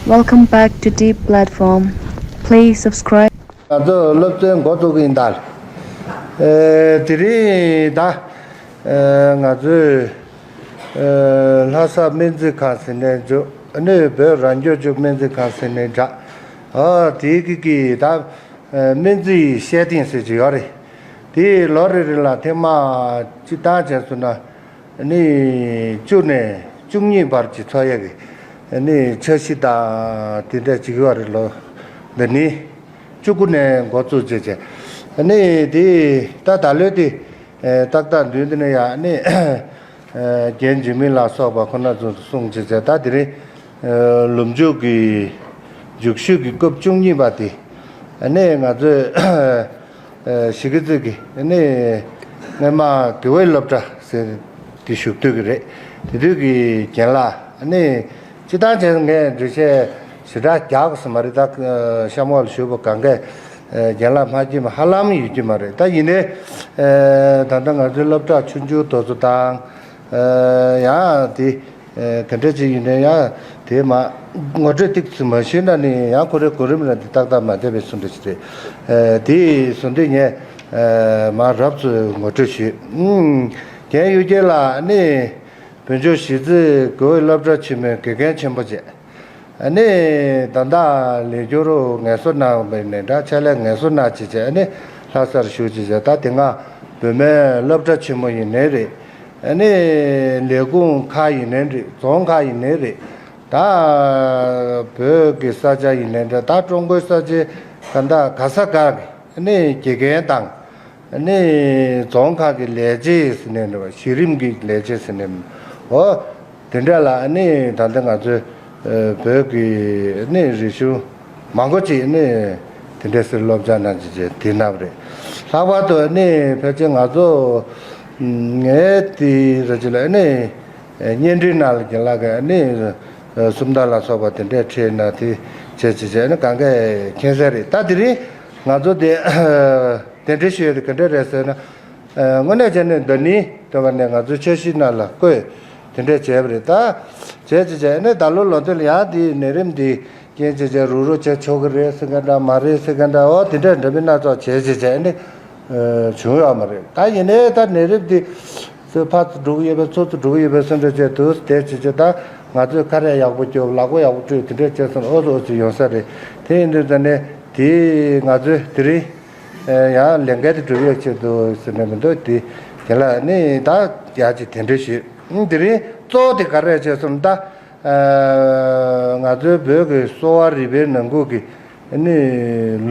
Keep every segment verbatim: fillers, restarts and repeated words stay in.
Welcome back to Deep Platform. Please subscribe. ང་ཚོ་སློབ་ཚན་འགོ་བཙུགས་ཀྱི་ཡིན་ད། ཨེ་དེ་རིང་ད་ཨེ་ང་ཚོས་ཨེ་ལྷ་ས་སྨན་རྩིས་ཁང་ཟེར་ནས་འཇོག་ཨ་ནི་བོད་རང་སྐྱོང་ལྗོངས་སྨན་རྩིས་ཁང་ཟེར་ནས་འདྲ། ཨ་དེའི་གི་གི་ད་ཨེ་སྨན་རྩིས་ཤེས་ཐེངས་ཟེར་གྱི་ཡོད་རེད། དེ་ལོ་རེ་རེ་ལ་ཐེངས་མ་སྤྱི་བཏང་བྱས་སོང་ན། ནི་བཅུ་ནས་བཅུ་གཉིས་བར་གྱི་འཚོ་ཡ་གི་ནི་འཆར་གཞི་དང་དེ་འདྲ་བྱེད་ཀྱི་ཡོད་རེད། ལོ་འདི་ནི་བཅུ་དགུ་ནས་འགོ་བཙུགས་བྱས་བྱས་ནི་དེ་ད་ད་ལོའི་དེ་ཏག་ཏག་མདུན་དེ་ནས་ཡ་ནི་རྒན་འཇིགས་མེད་ལ་སོགས་པ་ཁོ་ན་ཚོ་གསུངས་བྱས་བྱས་ད་དེ་རིང་ལོ་མཇུག་གི་རྒྱུགས་ཞུགས་ཀྱི་སྐབས་བཅུ་གཉིས་པ་དེ་ནི་ང་ཚོས། ཨ་གཞིས་ཀ་རྩེ་གི་ནི་སྔོན་མ་དགེ་འོས་སློབ་གྲྭ་ཟེར་དེ་བཞུགས་དུས་ཀྱི་རེད། དེ་དུས་ཀྱི་རྒན་ལགས་ནི་སྤྱི་བཏང་བྱས་ངས་འགྲེལ་བཤད་ཞེ་དྲག་རྒྱག་དགོས་ས་མ་རེད། ད་གཤམ་འོག་ལ་བཞུགས་པ་གང་གས་རྒན་ལགས་མ་མཁྱེན་པ་ཧ་ལམ་ཡོད་ཀྱི་མ་རེད། ད་ཡིན་ནའི་ད་ལྟ་ང་ཚོའི་སློབ་གྲྭ་ཆུང་ཆུང་དེ་ཚོ་དང་ཡང་དེ། ག་འདྲ་ཅིག་ཡིན་ནའི་ཡང་དེ་མ་ངོ་སྤྲོད་ཏོག་ཙམ་མ་ཞུས་ན་ནི་ཡང་ཁོ་རའི་གོ་རིམ་ར་འདི་ཏག་ཏག་མ་བསྡད་པའི་བཟོ་འདྲ་ཅིག་རེད། དེ་བཟོ་འདྲ་ངས་མ་རབ་ཏུ་ངོ་སྤྲོད་ཞུས། རྒན་གཡུ་རྒྱལ་ལགས་ནི་བོད་ལྗོངས་གཞིས་རྩེ་དགེ་འོས་སློབ་གྲྭ་ཆེན་མོའི་དགེ་རྒན་ཆེན་པོ་བྱས། ཨ་ནི་ད་ལྟ་ལས་སྒྱུར་ངལ་གསོ་གནང་བ་ཡིན་ནའི་འདྲ། ཕྱག་ལས་ངལ་གསོ་གནང་བྱས་བྱས་ཨ་ནི་ལྷ་སར་བཞུགས་བྱས་བྱས། ད་དེ་སྔ་བོད་སྨན་སློབ་གྲྭ་ཆེན་མོ་ཡིན་ནའི་རེད། ཨ་ནི་ལས་ཁུངས་ཁག་ཡིན་ནའི་རེད། རྫོང་ཁག་ཡིན་ནའི་རེད། ད་བོད་ཀྱི་ས་ཆ་ཡིན་ནའི་འདྲ། ད་ཀྲུང་གོའི་ས་ཆའི་ག་ད་ག་ས་ག་གི་ཨ་ནི་དགེ་རྒན་དང་། ནི་རྫོང་ཁག་གི་ལས་བྱེད་ཟེར་ནས་འདྲ་བ། གཞི་རིམ་གྱི་ལས་བྱེད་ཟེར་ནས། འོ་དེ་འདྲ་ལ་ནི་ད་ལྟ་ང་ཚོའི་ཨ་བོད་ཀྱི་ནི་རིག་གཞུང་མང་པོ་ཅིག་ནི་དེ་འདྲ་ཟེར་སློབ་སྦྱོང་གནང་བྱས་བྱས་དེ་གནང་བ་རེད། ལྷག་པར་དུ་ནི་ཕལ་ཆེར་ང་ཚོ་ངའི་དེ་ར་ཅིག་ལ་ནི་བརྙན་འཕྲིན་ནང་ལ་རྒན་ལགས་ཀྱིས་ནི་སུམ་རྟགས་ལ་སོགས་པ་དེ་འདྲ་ཁྲིད་ན་དེ་བྱས་བྱས་བྱས་ནི་གང་གས་མཁྱེན་གསལ་རེད། ད་དེ་རིང་ང་ཚོ་དེ་གདན་འདྲེན་ཞུ་ཡ་དེ་ག་འདྲ་རེད་ཟེར་ན། ཨ་དངོས་གནས་བྱས་ནས་ཟླ་ནི་དེ་བ་ནས་ང་ཚོའི་འཆར་གཞི་ནང་ལ་བཀོད་དེ་འདྲས་བྱས་པ་རེད། ད་བྱས་བྱས་བྱས་ནས་ད་ལོ་ལོ་དེ་ལ་ཡང་དེའི་ནད་རིམས་འདི་རྐྱེན་བྱས་བྱས་རུག་རུག་བྱས་ཆོག་གི་རེད་ཟེར་མཁན་འདྲ་མ་རེད་ཟེར་མཁན་འདྲ། འོ་དེ་འདྲས་འདྲ་མིན་སྣ་ཚོགས་བྱས་བྱས་བྱས་ནས་ཨ་བྱུང་ཡོད་མ་རེད། ད་ཡིན་ནའི་ད་ནད་རིམས་འདི་ཚོ་ཕར་ཚུར་འགྲོ་གི་ཡོད་པས་ཚུར་ཚུར་འགྲོ་གི་ཡོད་པས་སེམས་ཁྲལ་བྱས་འདུག་དེ་བྱས་བྱས་ད་ང་ཚོས་ཁ་རས་ཡག་པོ་གྱོན། ལག་པ་ཡག་པོ་བཀྲུས། དེ་འདྲས་བྱས་སོང་། ཨོ་ཙི་ཨོ་ཙི་ཡོང་ས་རེད། དེ་ཡིན་དུས་ད་ནས་དེ་ང་ཚོས་དེ་རིང་ཡང་ལས་འགན་དེ་སྒྲུབ་ཡག་ཆེད་དུ་ཟེར་ནས་མི་འདུག་དེ་དེ་ལ་ནི་ད་ཡག་ཅིག་དེ་འདྲ་ཞུས། དེ་རིང་གཙོ་བོ་དེ་ག་རེ་བྱས་སོང་ད། ང་ཚོའི་བོད་ཀྱི་གསོ་བ་རིག་པའི་ནང་ཁུལ་གྱི་ནི་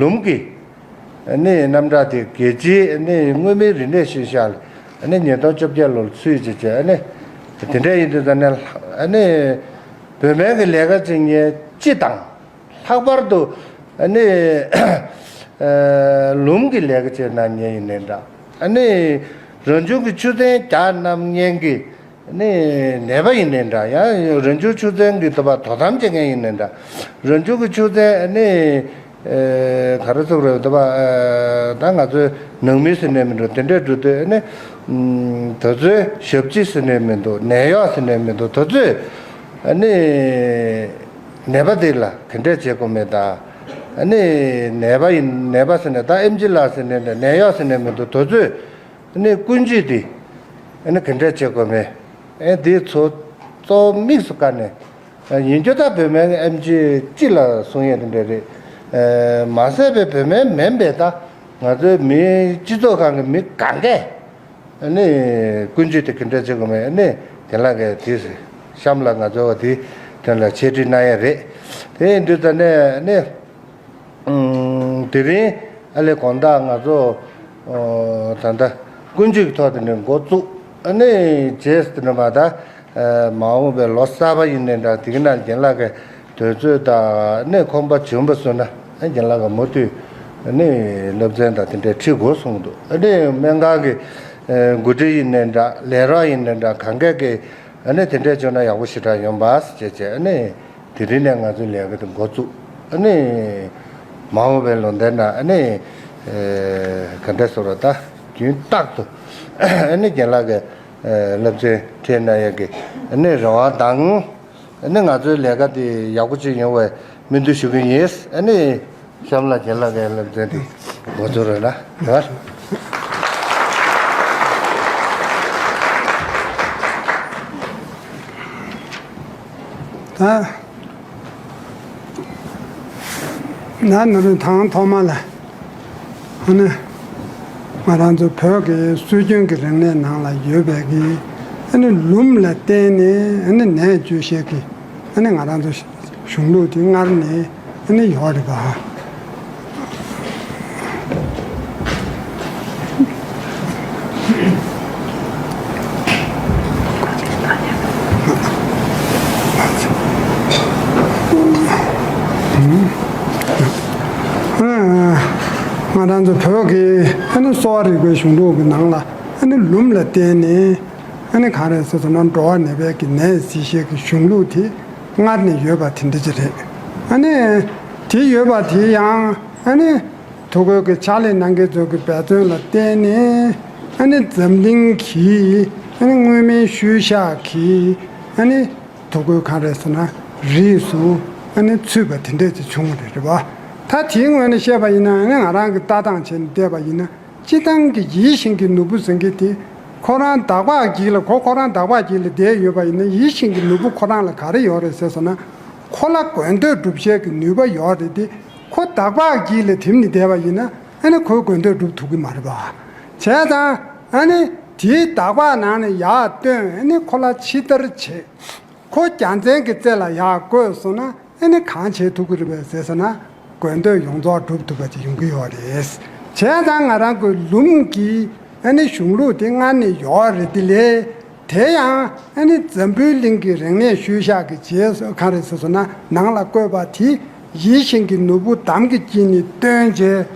ལུམ་གྱི་ནི་རྣམ་གྲངས་དེ་རྒྱལ་སྤྱིའི་ནི་མངོན་མིན་རིག་གནས་ཤུལ་བཞག་ལ་ནི་ཉིས་སྟོང་བཅོ་བརྒྱད་ལོར་ཚུད་ཅེས་བྱས་ནི་དེ་འདྲ་ཡིན་དུས་ད་ནི་ནི་བོད་སྨན་གྱི་ལས་ཀ་བྱེད་མཁན་སྤྱི་དང་། ལྷག་པར་དུ་ནི་ལུམ་གྱི་ལས་ཀ་བྱེད་གནང་མཁན་ཡིན་ནའི་འདྲ། ནི་རང་བྱུང་གི་ཆུ་ཚན་རྒྱག་གནང་མཁན་གྱི་ནི་ནད་པ་ཡིན་ནའི་འདྲ། ཡང་རང་བྱུང་ཆུ་ཚན་གྱི་དོ་པ་དོ་དམ་བྱེད་མཁན་ཡིན་ནའི་འདྲ། རང་བྱུང་གི་ཆུ་ཚན་ནི་ག་རེ་ཟེར་དགོས་རེད། དོ་པ་ད་ང་ཚོའི་ནང་མི་ཟེར་ནའི་མི་འགྲོ། དེ་འདྲས་འགྲོ་དུས་ནི་དེ་ཚོའི་ཞབས་ཕྱི་ཟེར་ནའི་མི་འདུག་ནད་གཡོག་ཟེར་ནའི་མི་འདུག་དེ་ཚོས་ནི། ནད་པ་དེ་ལ་ག་འདྲས་བྱེད་དགོས་མེད་ད། ཨ་ནི་ནད་པ་ཡིན། ནད་པ་ཟེར་ནས་ད་ཨེམ་ཆི་ལགས་ཟེར་ནས་ནད་གཡོག་ཟེར་ནས་མི་འདུག་དེ་ཚོས་ཨ་ནི་ཀུན་སྤྱོད་དེ་ཨ་ནི་ག་འདྲས་བྱེད་དགོས་མེད། ཨ་འདི་ཚོ་གཙོ་བོ་དམིགས་སུ་བཀར་ནས་ཡིན་རྒྱུ་ད་བོད་སྨན་ཨེམ་ཆི་སྤྱི་ལ་གསུང་ཡས་དེ་འདྲས་རེད། མ་ཟད་པའི་བོད་སྨན་མིན་པའི་ད་ང་ཚོའི་མི་སྤྱི་ཚོགས་ཁག་གི་མི་གང་གས། ཨ་ནི་ཀུན་སྤྱོད་དེ་ག་འདྲ་བྱེད་དགོས་མིན་ཨ་ནི་རྒན་ལགས་ཀྱིས་དེ་གཤམ་ལ་ང་ཚོ་བ་དེ་དོན་ལ་འཆད་ཁྲིད་གནང་ཡས་རེད། དེ་ཡིན་དུས་ད་ནས་ཨ་ནི་དེ་རིང་ཨ་ལས་དགོང་དག་ང་ཚོ་ད་ལྟ་ཀུན་སྤྱོད་ཀྱི་ཐོག་དེ་ནས་འགོ་བཙུགས། ཨ་ནི་རྗེས་སུ་དེ་ནས་མ་ད་མ་འོངས་པའི་ལོ་གསར་པ་ཡིན་ནའི་འདྲ། དེ་ག་ནང་རྒན་ལགས་ཀྱི་དུས་ཚོད་དང་ནི་ཁོམ་པ་བྱུང་བ་སོང་ན་རྒན་ལགས་ཀྱིས་མུ་མཐུད་ནི་སློབ་ཚན་དང་དེ་འདྲའི་ཁྲིད་དགོས་གསུངས་འདུག་ཨ་ནི་སྨན་ཁང་གི་འགོ་ཁྲིད་ཡིན་ནའི་འདྲ། ལས་རོགས་ཡིན་ནའི་འདྲ། གང་གས་ཀྱིས་ཨ་ནི་དེ་འདྲས་བྱུང་ན་ཡག་པོ་ཞེ་དྲག་ཡོང་པ་ཟེར་བྱས་བྱས། ཨ་ནི་དེ་རིང་ནས་ང་ཚོའི་ལས་ཀ་དེ་འགོ་བཙུགས། ཨ་ནི་མ་འོངས་པའི་ལོ་ཟླའི་ནང་ཨ་ནི་ག་འདྲས་ཟེར་བ་ད་རྒྱུན་རྟག་ཏུ་ཨ་ནི་རྒན་ལགས་ཀྱིས་སློབ་ཚན་ཁྲིད་གནང་ཡས་ཀྱི་ཨ་ནི་རེ་བ་དང་། ཨ་ནི་ང་ཚོའི་ལས་ཀ་དེ་ཡག་པོ་ཅིག་ཡོང་བའི་སྨོན་འདུན་ཞུ་གི་ཡིན། ཨ་ནི་གཤམ་ལ་རྒན་ལགས་ཀྱི་ལམ་སྟོན་དེ་འགོ་འཛུགས་རོགས་གནང་། ད་ན་ནོར་བུ་དང་ཐོག་མ་ལ། ཨ་ནི་ང་རང་ཚོ་བོད་ཀྱི་སྲོལ་རྒྱུན་གྱི་རིག་གནས་ནང་ལ་ཡོད་པའི་གི་ཨ་ནི་ལུམ་ལ་བརྟེན་ནས་ཨ་ནི་ནས་བཅོས་བཤད་ཀྱི་ཨ་ནི་ང་རང་ཚོ་གཞུང་ལུགས་དེ་སྔར་ནས་ཨ་ནི་ཡོད་རེད་པ། ང་རང་ཚོ་བོད་ཀྱི་ཨ་ནི་གསོ་བ་རིག་པའི་གཞུང་ལུགས་ཀྱི་ནང་ལ་ཨ་ནི་ལུམ་ལ་བརྟེན་ནས་ཨ་ནི་གང་རེད་ཟེར་སོང་ན་འགྲོ་བ་ནད་པའི་གི་ནད་སེལ་བྱེད་ཀྱི་གཞུང་ལུགས་དེ་སྔར་ནས་ཡོད་པ་དེ་འདྲ་ཅིག་རེད། ཨ་ནི་དེ་ཡོད་པ་དེ་ཡང་ཨ་ནི་ཐུགས་ཁུར་གྱི་ཕྱག་ལས་གནང་མཁན་ཚོ་གི་འབད་བརྩོན་ལ་བརྟེན་ནས་ཨ་ནི་འཛམ་གླིང་གི་ཨ་ནི་མངོན་མིན་ཤུལ་བཞག་གི་ཨ་ནི་ཐུགས་ཁུར་གང་རེད་ཟེར་ན་རིས་སུ་ཨ་ནི་ཚུད་པ་དེ་འདྲས་ཅིག་བྱུང་བ་རེད། རེད་པ། ད་དེའི་ངོས་ནས་བཤད་པ་ཡིན་ན་ཨ་ནི་ང་རང་གི་ལྟ་སྟངས་བྱས་ནས་བལྟས་པ་ཡིན་ན་སྤྱིར་བཏང་གི་ཡིད་བཞིན་གྱི་ནོར་བུ་ཟེར་མཁན་དེ་ཁོ་རང་བདག་པ་གིས་ལ་ཁོ་ཁོ་རང་བདག་པ་གིས་ལ་བསྡད་ཡོད་པ་ཡིན་ན་ཡིད་བཞིན་གྱི་ནོར་བུ་ཁོ་རང་ལ་ག་རེ་ཡོད་རེད་ཟེར་སོང་ན་ཁོ་ལ་དགོས་འདོད་སྒྲུབ་བྱེད་ཀྱི་ནུས་པ་ཡོད་རེད་དེ། ཁོ་བདག་པ་གིས་ལ་དེམ་ནས་བསྡད་པ་ཡིན་ན་ཨ་ནི་ཁོའི་དགོས་འདོད་སྒྲུབ་ཐུབ་ཀྱི་མ་རེད་པ། བྱས་ཙང་ཨ་ནི་དེའི་བདག་པ་ནང་ནས་ཡར་བཏོན་ཨ་ནི་ཁོ་ལ་ཕྱི་བདར་བྱེད། ཁོ་རྒྱལ་མཚན་གྱི་རྩེ་ལ་ཡར་བཀོད་སོང་ན་ཨ་ནི་གང་བྱེད་ཐུབ་ཀྱི་རེད་པས་ཟེར་ཟེར་ན་དགོས་འདོད་ཡོངས་རྫོགས་སྒྲུབ་ཐུབ་པ་ཅིག་ཡོང་གི་ཡོད་རེད། བྱས་ཙང་ང་རང་གི་ལུམ་གྱི་ཨ་ནི་གཞུང་ལུགས་དེ་སྔར་ནས་ཡོད་རེད་དེ་ལས། དེ་ཡང་ཨ་ནི་འཛམ་བུའི་གླིང་གི་རིག་གནས་ཤུལ་བཞག་གི་རྗེས་སུ་གང་རེད་ཟེར་སོང་ན་ནང་ལ་བཀོད་པ་དེ་ཡིད་བཞིན་གྱི་ནོར་བུ་འདམ་གྱི་དཀྱིལ་ནས་བཏོན་བྱས་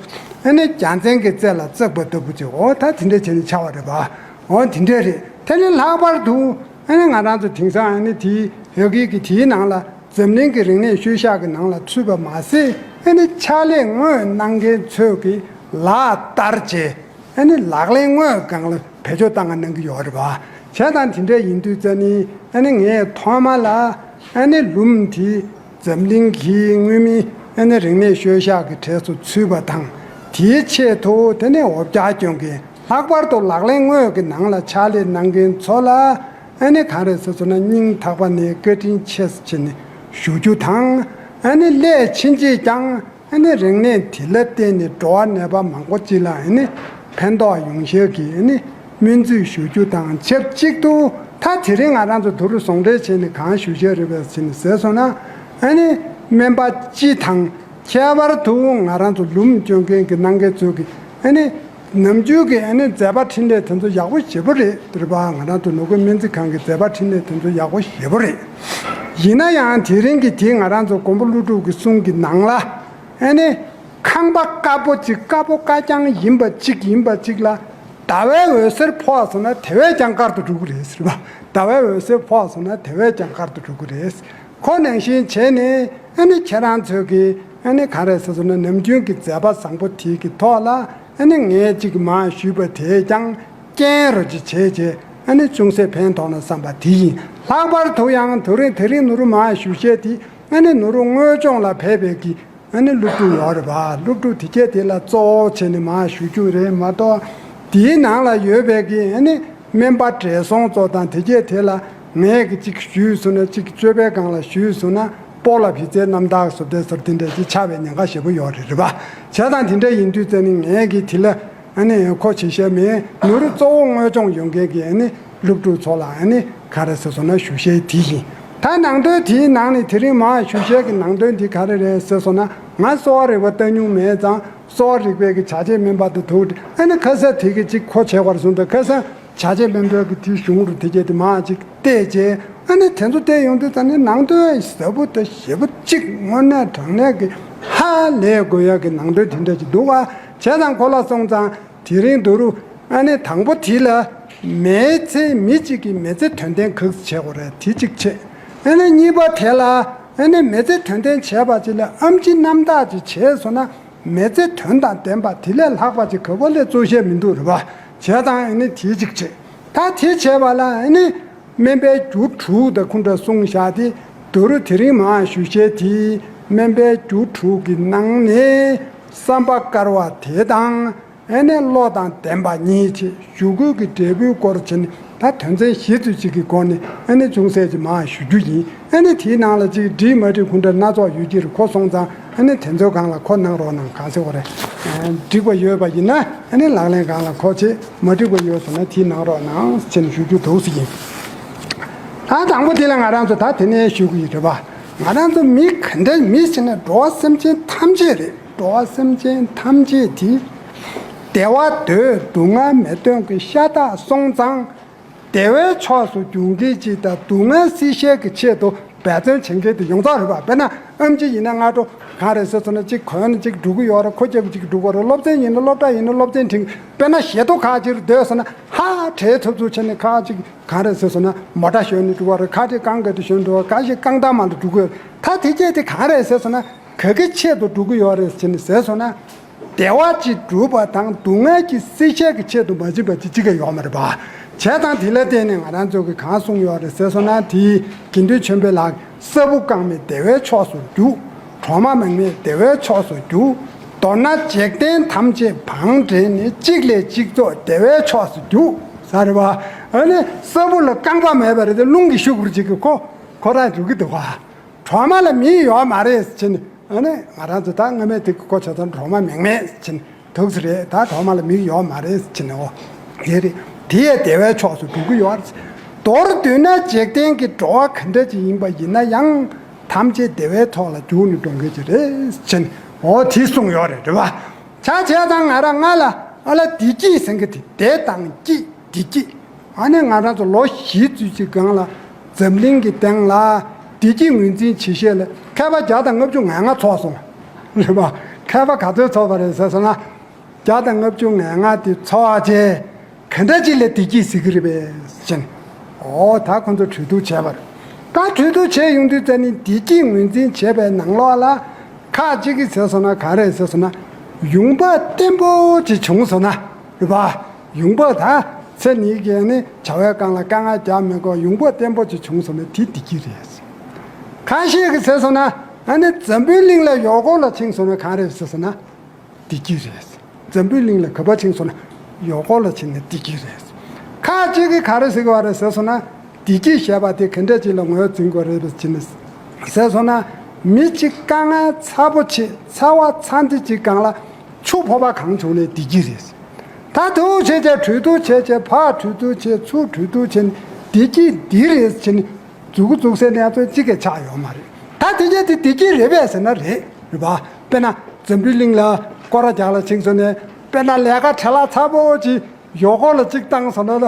ཨ་ནི་རྒྱལ་མཚན་གྱི་རྩེ་ལ་བཙུགས་པ་ལྟ་བུ་ཅིག་འོ་ད་དེ་འདྲ་བྱས་ནས་ཆགས་པ་རེད་པ། འོ་དེ་འདྲ་རེད། དེ་ནི་ལྷག་པར་དུ་ཨ་ནི་ང་རང་ཚོ་དེང་སང་ཨ་ནི་དེའི་ཡ་གི་གི་དེའི་ནང་ལ་འཛམ་གླིང་གི་རིག་གནས་ཤུལ་བཞག་གི་ནང་ལ་ཚུད་པ་མ་ཟད་ཨ་ནི་ཕྱག་ལས་དངོས་གནང་མཁན་ཚོས་ཀྱི་ལག་བསྟར་བྱས་ཨ་ནི་ལག་ལེན་དངོས་སྒང་ལ་བེད་སྤྱོད་བཏང་ག་གནང་གི་ཡོད་རེད་པ། བྱས་ཙང་དེ་འདྲ་ཡིན་དུས་ཙ་ནི་ཨ་ནི་ངས་ཐོག་མ་ལ་ཨ་ནི་ལུམ་དེ་འཛམ་གླིང་གི་མངོན་མིན་ཨ་ནི་རིག་གནས་ཤུལ་བཞག་གི་གྲས་སུ་ཚུད་པ་དང་དེའི་ཆེད་དུ་དེ་ནས་འོ་བརྒྱལ་སྐྱོན་གྱི་ལྷག་པར་དུ་ལག་ལེན་དངོས་ཀྱི་ནང་ལ་ཕྱག་ལས་གནང་མཁན་ཚོ་ལ་ཨ་ནི་གང་རེད་ཟེར་སོང་ན་སྙིང་ཐག་པ་ནས་བཀའ་དྲིན་ཆེ་ཟེར་བྱས་ནས་ཞུ་རྒྱུ་དང་ཨ་ནི་སླད་ཕྱིན་ཆད་ཀྱང་ཨ་ནི་རིག་གནས་དེ་ལ་བརྟེན་ནས་འགྲོ་བ་ནད་པ་མང་པོ་ཅིག་ལ་ཨ་ནི་ཕན་ཐོགས་ཡོང་ཤེས་ཀྱི་ཨ་ནི་སྨོན་ཚིག་ཞུ་རྒྱུ་དང་ཆབས་ཅིག་ཏུ་ད་དེ་རིང་ང་རང་ཚོ་དུ་རུ་ཟུང་འབྲེལ་བྱས་ནས་གང་ཞུ་ཤེས་རེད་པས་ཟེར་ནས་ཟེར་སོང་ན་ཨ་ནི་སྨན་པ་སྤྱི་དང་ཁྱད་པར་དུ་ང་རང་ཚོ་ལུམ་སྐྱོན་མཁན་གྱི་གནང་མཁན་ཚོས་ཀྱི་ཨ་ནི། ནམ་རྒྱུན་གྱི་ཨ་ནི་མཛད་པ་འཕྲིན་ལས་དེ་ཚོ་ཡག་པོ་ཞེ་པོ་རེད་དེ་རེད་པ། ང་རང་ཚོ་ནོར་གོས་སྨན་རྩིས་ཁང་གི་མཛད་པ་འཕྲིན་ལས་དེ་ཚོ་ཡག་པོ་ཞེ་པོ་རེད། ཡིན་ན་ཡང་དེ་རིང་གི་དེ་ང་རང་ཚོ་མགོན་པོ་ཀླུ་སྒྲུབ་ཀྱི་གསུང་གི་ནང་ལ་ཨ་ནི་ཁང་པ་དཀར་པོ་གཅིག་དཀར་པོ་དཀར་རྐྱང་ཡིན་པ་གཅིག་ཡིན་པ་གཅིག་ལ་ཟླ་བའི་འོད་ཟེར་ཕོག་སོང་ན་དེ་བས་ཀྱང་དཀར་དུ་འགྲོ་གི་རེད་ཟེར་བ། ཟླ་བའི་འོད་ཟེར་ཕོག་སོང་ན་དེ་བས་ཀྱང་དཀར་དུ་འགྲོ་གི་རེད། ཁོ་ནང་བཞིན་བྱས་ནས་ཨ་ནི་ཁྱེད་རང་ཚོས་ཀྱི་ཨ་ནི་ག་རེ་ཟེར་སོང་ན་ནམ་རྒྱུན་གྱི་མཛད་པ་བཟང་པོ་དེའི་གི་ཐོག་ལ་ཨ་ནི་ངས་ཅིག་མར་ཞུས་པ་དེས་ཀྱང་རྐྱེན་རོ་ཅིག་བྱས་རྗེས་ཨ་ནི་ཅུང་ཟད་ཕན་ཐོགས་ན་བསམ་པ་དེ་ཡིན། ལྷག་པར་དུ་ཡང་དེ་རིང་དེ་རིང་ནུ་རུ་མར་ཞུ་བཤད་དེ་ཨ་ནི་ནུ་རུ་དངོས་ལྗོངས་ལ་ཕེབས་པའི་གི་ཨ་ནི་སློབ་ཕྲུག་ཡོད་རེད་པ། སློབ་ཕྲུག་དེ་གྱད་དེ་ལ་གཙོ་བོ་བྱས་ནས་མར་ཞུ་རྒྱུ་རེད་མ་གཏོགས་དེའི་ནང་ལ་ཡོད་པའི་གི་ཨ་ནི། སྨན་པ་བགྲེས་སོང་ཚོ་དང་དེ་གྱད་དེ་ལ་ངས་ཀྱི་གཅིག་ཞུས་སོང་ན་གཅིག་གཅོད་པའི་སྒང་ལ་ཞུས་སོང་ན་སྤོ་ལ་བི་ཙའི་རྣམ་ཐར་བཟོ་ལྟའི་ཟུར་དེ་འདྲ་ཅིག་ཆགས་པའི་ཉེན་ཁ་ཞེ་པོ་ཡོད་རེད་རེད་པ། བྱས་ཙང་དེ་འདྲ་ཡིན་དུས་ཙ་ནི་ངས་ཀྱི་དེ་ལ་ཨ་ནི་ཁོ་བྱེད་ཤེས་མེད། ནུ་རུ་གཙོ་བོ་དངོས་ལྗོངས་ཡོང་མཁན་གྱི་ཨ་ནི་སློབ་ཕྲུག་ཚོ་ལ་ཨ་ནི་ག་རེ་ཟེར་སོང་ན་ཞུ་ཤེས་དེ་ཡིན། ད་ནང་དོན་དེའི་ནང་ནས་དེ་རིང་མར་ཞུ་ཤེས་ཀྱི་ནང་དོན་དེ་ག་རེ་རེད་ཟེར་སོང་ན་ང་གསོ་བ་རིག་པ་ལྟ་མྱོང་མེད་ཙང་གསོ་བ་རིག་པའི་གི་བྱ་བྱེད་སྨན་པ་དེ་ཐུག་ཨ་ནི་ཁ་ས་དེ་གི་གཅིག་ཁོ་བྱེད་པར་སོང་དུས་ཁ་ས། བྱ་བྱེད་སྨན་པའི་གི་དེའི་གཞུང་རུ་དེ་གྱད་དེ་མར་ཅིག་བལྟས་རྗེས་ཨ་ནི་དེ་ཚོ་བལྟས་ཡོང་དུས་ཙ་ནི་ནང་དོན་ཟབ་པོ་དང་ཞིབ་པོ་གཅིག་དངོས་གནས་དྲང་གནས་ཀྱི་ཧ་ལས་དགོས་ཡ་གི་ནང་དོན་དེ་འདྲ་ཅིག་འདུག་བ། བྱས་ཙང་ཁོ་ལ་སོང་ཙང་དེ་རིང་དུ་རུ་ཨ་ནི་དང་པོ་དེ་ལ་མེའི་ཚེ་མི་གཅིག་གིས་མི་ཚེ་དོན་ལྡན་ག་ཚོད་བྱེད་དགོས་རེད་དེ་གཅིག་བྱས། ཨ་ནི་གཉིས་པ་དེ་ལ་ཨ་ནི་མི་ཚེ་དོན་ལྡན་བྱས་པ་ཅིག་ལ་ཨེམ་ཆི་རྣམ་དག་ཅིག་བྱས་སོང་ན། མི་ཚེ་དོན་དང་ལྡན་པ་དེ་ལས་ལྷག་པ་ཅིག་ག་པར་ལས་གཙོ་ཤེས་མི་འདུག་རེད་པ། བྱས་ཙང་ཨ་ནི་དེ་གཅིག་བྱས། ད་དེ་བྱས་པ་ལ་ཨ་ནི་སྨན་པའི་རྒྱུ་དྲུག་དང་ཁོང་འདྲ་གསུངས་བཞག་སྟེ་ མདོར་དེ་རིང་མར་ཞུ་བྱའི་དེའི་སྨན་པའི་རྒྱུ་དྲུག་གི་ནང་ནས་བསམ་པ་དཀར་བ་དེ་དང་། ཨ་ནི་བློ་དང་ལྡན་པ་གཉིས་བྱས། ཞུ་སྐུལ་གྱི་འབྲས་བུའི་སྐོར་བྱས་ནས་ད་དོན་ཚན་བཞི་ཙམ་ཅིག་གི་སྒོ་ནས་ཨ་ནི་ཅུང་ཟད་ཅིག་མར་ཞུ་རྒྱུ་ཡིན། ཨ་ནི་དེའི་ནང་ལ་ཅིག་འགྲིག་མ་འགྲིག་ཁུངས་འདྲ་སྣ་ཚོགས་ཡོད་ཀྱི་རེད། ཁོ་སོང་ཙང་ཨ་ནི་དེ་ཚོའི་སྒང་ལ་ཁོ་གནང་རོགས་གནང་། གང་ཟེར་བ་རེད། འགྲིག་པ་ཡོད་པ་ཡིན་ན་ཨ་ནི་ལག་ལེན་སྒང་ལ་ཁོ་བྱེད། མ་འགྲིག་པ་ཡོད་སོང་ན་དེ་གནང་རོགས་གནང་ཟེར་ནས་ཞུ་རྒྱུ་འདུག་ཟེར་གྱི་ཡིན། ད་དང་པོ་དེ་ལ་ང་རང་ཚོ་ད་དེ་ནས་ཞུ་གི་ཡིན་རེད་པ། ང་རང་ཚོ་མི་ག་འདྲ་མི་ཟེར་ན་འགྲོ་བ་སེམས་ཅན་ཐམས་ཅད་རེད། འགྲོ་བ་སེམས་ཅན་ཐམས་ཅད་དེ་བདེ་བ་འདོད། སྡུག་བསྔལ་མི་འདོད་ཀྱི་ཤ་སྟག་སོང་ཙང་། བདེ་བའི་ཕྱོགས་སུ་འགྱུར་མཁན་ཅིག་དང་སྡུག་བསྔལ་སེལ་བྱེད་ཀྱི་ཆེད་དུ་འབད་བརྩོན་བྱེད་མཁན་དེ་ཡོངས་རྫོགས་རེད་པ། དཔེར་ན་ཨེམ་ཆི་ཡིན་ན་སྔ་དྲོ་གང་རེད་ཟེར་སོང་ན་གཅིག་གོན་ནས་གཅིག་འགྲོ་གི་ཡོད་རེད། ཁོ་རྒྱབ་ཀྱི་གཅིག་འགྲོ་གི་རེད། སློབ་ཚན་ཡིན་ན་སློབ་གྲྭ་ཡིན་ན་སློབ་ཚན་ཁྲིད། དཔེར་ན་ཞེ་ཐོ་ཁག་ཅིག་སྡོད་སོང་ན་ཧ་བྲེལ་ཚུབ་ཚུབ་བྱས་ནས་ཁག་ཅིག་གང་རེད་ཟེར་སོང་ན་མོ་ཊ་ཞོན་ནས་འགྲོ་གི་རེད། ཁག་ཅིག་རྐང་འགག་དུ་ཞོན་འགྲོ་གི་རེད། ཁག་ཅིག་རྐང་ཐང་མ་ལ་འགྲོ་གི་ཡོད་རེད། ད་དེ་སྐད་དེ་གང་རེད་ཟེར་སོང་ན་ག་གི་ཆེད་དུ་འགྲོ་གི་ཡོད་རེད་ཟེར་ནས་ཟེར་སོང་ན། བདེ་བ་ཅིག་སྒྲུབ་པ་དང་སྡུག་བསྔལ་གྱི་སེལ་བྱེད་ཀྱི་ཆེད་དུ་མ་ཕྱིན་པ་ཅིག་ཅི་ག་ཡོད་མ་རེད་པ། བྱས་ཙང་དེ་ལ་བརྟེན་ནས་ང་རང་ཚོ་གིས་གང་གསུངས་ཡོད་རེད་ཟེར་སོང་ན། དེའི་དགེ་འདུན་ཆོས་འཕེལ་ལགས་ཀྱིས་ས་བུ་རྐང་མེད་བདེ་བའི་ཕྱོགས་སུ་རྒྱུག། གྲོག་མ་མིང་མེད་བདེ་བའི་ཕྱོགས་སུ་རྒྱུག། མདོར་ན་འཇིག་རྟེན་ཐམས་ཅད་བང་བསྒྲིགས་ནས་གཅིག་ལས་གཅིག་རྫོགས་བདེ་བའི་ཕྱོགས་སུ་རྒྱུག་ཟེར་བ། ཨ་ནི་ས་བུ་ལ་རྐང་པ་མེད་པ་རེད་དེ། རླུང་གིས་ཤུགས་རུ་ཅིག་གིས་ཁོ་ཁོ་རང་རྒྱུག་གི་འདུག་ག། གྲོག་མ་ལ་མིག་ཡོད་མ་རེད་ཟེར་ནས། ཨ་ནི་ང་རང་ཚོ་ད་སྔ་མའི་དེ་གི་གོ་ཆ་ཚང་གྲོག་མ་མིག་མེད་ཟེར་ནས་འདུག་ས་རེད། ད་གྲོག་མ་ལ་མིག་ཡོད་མ་རེད་ཟེར་ནས། འོ་དེ་རེད། དེ་ཡང་བདེ་བའི་ཕྱོགས་སུ་འགྲོ་གི་ཡོད་རེད། མདོར་བསྡུས་ན་འཇིག་རྟེན་གྱི་འགྲོ་བ་ག་འདྲ་ཅིག་ཡིན་པ་ཡིན་ན་ཡང་ཐམས་ཅད་བདེ་བའི་ཐོག་ལ་རྒྱུགས་ནས་འགྲོ་མཁན་ཅིག་རེད་ཟེར་ནས། འོ་དེ་གསུངས་ཡོད་རེད། རེད་པ། ཆ་བྱས་ཙང་ང་རང་ང་ལ་ཨ་ལ་བདེ་སྐྱིད་ཟེར་གི་དེ་བདེ་དང་སྐྱིད། བདེ་སྐྱིད། ཨ་ནི་ང་རང་ཚོ་ལོ་བཞི་ཙམ་ཅིག་སྒང་ལ་འཛམ་གླིང་གི་སྟེང་ལ་བདེ་སྐྱིད་ངོས་འཛིན་བྱེད་ཤེས་ལ་མཁས་པ་བརྒྱ་དང་ལྔ་བཅུ་ང་ལྔ་ཚོགས་སོང་། རེད་པ། མཁས་པ་ག་ཚོད་ཚོགས་པ་རེད་ཟེར་སོང་ན། བརྒྱ་དང་ལྔ་བཅུ་ང་ལྔ་དེ་ཚོགས་བྱས་ག་འདྲ་ཅིག་ལ་བདེ་སྐྱིད་ཟེར་གི་རེད་པས་ཟེར་ནས། འོ་ད་ཁོང་ཚོ་གྲོས་བསྡུར་བྱས་པ་རེད། ད་གྲོས་བསྡུར་བྱས་ཡོང་དུས་ཙ་ནི་བདེ་སྐྱིད་ངོས་འཛིན་བྱས་པའི་ནང་ལོགས་ལ་ཁག་ཅིག་གིས་ཟེར་སོང་ན་ག་རེ་ཟེར་སོང་ན། ཡོང་འབབ་བརྟན་པོ་ཅིག་བྱུང་སོང་ན། རེད་པ། ཡོང་འབབ་ད་ཚེ་ནི་གས་ནི་བྱ་བའི་སྒང་ལ་དཀའ་ངལ་རྒྱག་མི་དགོས། ཡོང་འབབ་བརྟན་པོ་ཅིག་བྱུང་སོང་ན་དེ་བདེ་སྐྱིད་རེད། ཁ་ཤས་ཀྱིས་ཟེར་སོང་ན། ཨ་ནི་འཛམ་བུའི་གླིང་ལ་ཡོ་སྒོར་ལ་ཕྱིན་སོང་ན་ག་རེ་ཟེར་སོང་ན། བདེ་སྐྱིད་རེད། འཛམ་བུའི་གླིང་ལ་ག་པར་ཕྱིན་སོང་ན་ཡོ་སྒོར་ལ་ཕྱིན་ན་བདེ་སྐྱིད་རེད། ཁ་ཅིག་གིས་ག་རེ་ཟེར་གི་བ་རེད་ཟེར་སོང་ན། བདེ་སྐྱིད་ཞེས་པ་དེ་ག་འདྲ་ཅིག་ལ་ངོས་འཛིན་དགོས་རེད་ཟེར་ནས་ཟེར་སོང་ན། མི་གཅིག་དཀའ་ངལ་ཚ་པོ་ཆེ་ཚ་བ་ཚ་འདི་གཅིག་སྒང་ལ་ཆུ་ཕོར་པ་གང་བྱུང་ནས་བདེ་སྐྱིད་རེད། ད་དུ་བྱས་བྱས་གྲོས་བསྡུར་བྱས་བྱས་ཕར་གྲོས་བསྡུར་བྱས་ཚུར་གྲོས་བསྡུར་བྱས་ནས་བདེ་སྐྱིད་འདི་རེད་ཟེར་ནས། མཛུ་གུ་བཙུགས་སའི་གནས་ཚུལ་གཅིག་ཀྱང་ཆགས་ཡོད་མ་རེད། ད་དེ་གས་དེ་བདེ་སྐྱིད་རེད་པས་ཟེར་ན་རེད། རེད་པ། དཔེར་ན་འཛམ་བུའི་གླིང་ལ་སྐོར་ར་རྒྱག་ལ་ཕྱིན་སོང་ནས། དཔེར་ན་ལས་ཀ་བྲེལ་བ་ཚ་པོ་ཅིག་ཡོ་སྒོར་ལ་གཅིག་བཏང་སོང་ན་ལ་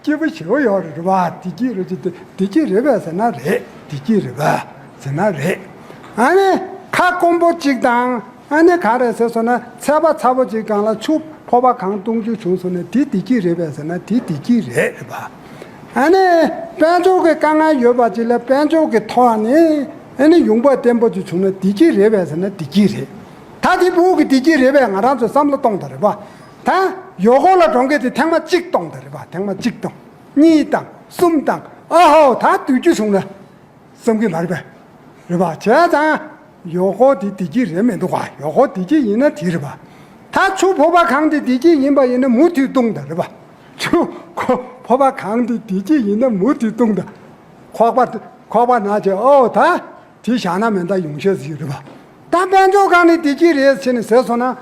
སྐྱིད་པོ་ཞེ་པོ་ཡོད་རེད། རེད་པ། བདེ་སྐྱིད་རེད་ཅེས་བདེ་སྐྱིད་རེད་པས་ཟེར་ན་རེད། བདེ་སྐྱིད་རེད་པས་ཟེར་ན་རེད། ཨ་ནི་ཁ་སྐོམ་པོ་གཅིག་དང་། ཨ་ནི་ག་རེ་ཟེར་སོང་ན་ཚད་པ་ཚ་པོ་ཅིག་སྒང་ལ་ཆུ་ཕོར་པ་གང་བཏུང་རྒྱུ་བྱུང་སོང་ན་དེ་བདེ་སྐྱིད་རེད་པས་ཟེར་ན་དེ་བདེ་སྐྱིད་རེད། རེད་པ། ཨ་ནི་དཔལ་འབྱོར་གྱི་དཀའ་ངལ་ཡོད་པ་ཅིག་ལ་དཔལ་འབྱོར་གྱི་ཐོག་ནས་ཨ་ནི་ཡོང་འབབ་བརྟན་པོ་ཅིག་བྱུང་ན་བདེ་སྐྱིད་རེད་པས་ཟེར་ན་བདེ་སྐྱིད་རེད། ད་དེ་ཕྲུ་གུ་གི་བདེ་སྐྱིད་རེད་པས་ང་རང་ཚོས་བསམ་བློ་གཏོང་དགོས་རེད་པ། ད་ཡོ་སྒོར་ལ་འགྲོ་མཁན་དེ་ཐེངས་མ་གཅིག་གཏོང་དགོས་རེད་པ། ཐེངས་མ་གཅིག་གཏོང་། གཉིས་བཏང་། གསུམ་བཏང་། ཨ་ཧོ་ད་སྡོད་རྒྱུ་བྱུང་ན། བསམ་གྱི་མ་རེད་པས། རེད་པ། བྱས་ཙང་ཡོ་སྒོར་དེ་བདེ་སྐྱིད་རེད་མི་འདུག་ག། ཡོ་སྒོར་བདེ་སྐྱིད་ཡིན་ན་དེ་རེད་པ། ད་ཆུ་ཕོར་པ་གང་དེ་བདེ་སྐྱིད་ཡིན་པ་ཡིན་ན་མུ་མཐུད་བཏུང་དང་། རེད་པ། ཆུ་ཁོ་ཕོར་པ་གང་དེ་བདེ་སྐྱིད་ཡིན་ན་མུ་མཐུད་བཏུང་དང་། ཁོག་པ་ཁོག་པ་ན་བྱས། ཨོ་ད་དེ་བཞག་ན་མེད་ད་ཡོང་ཤེས་ཟིག་རེད་པ། ད་དཔལ་འབྱོར་སྒང་ནས་བདེ་སྐྱིད་རེད་ཟེར་ནས་ཟེར་སོང་ན།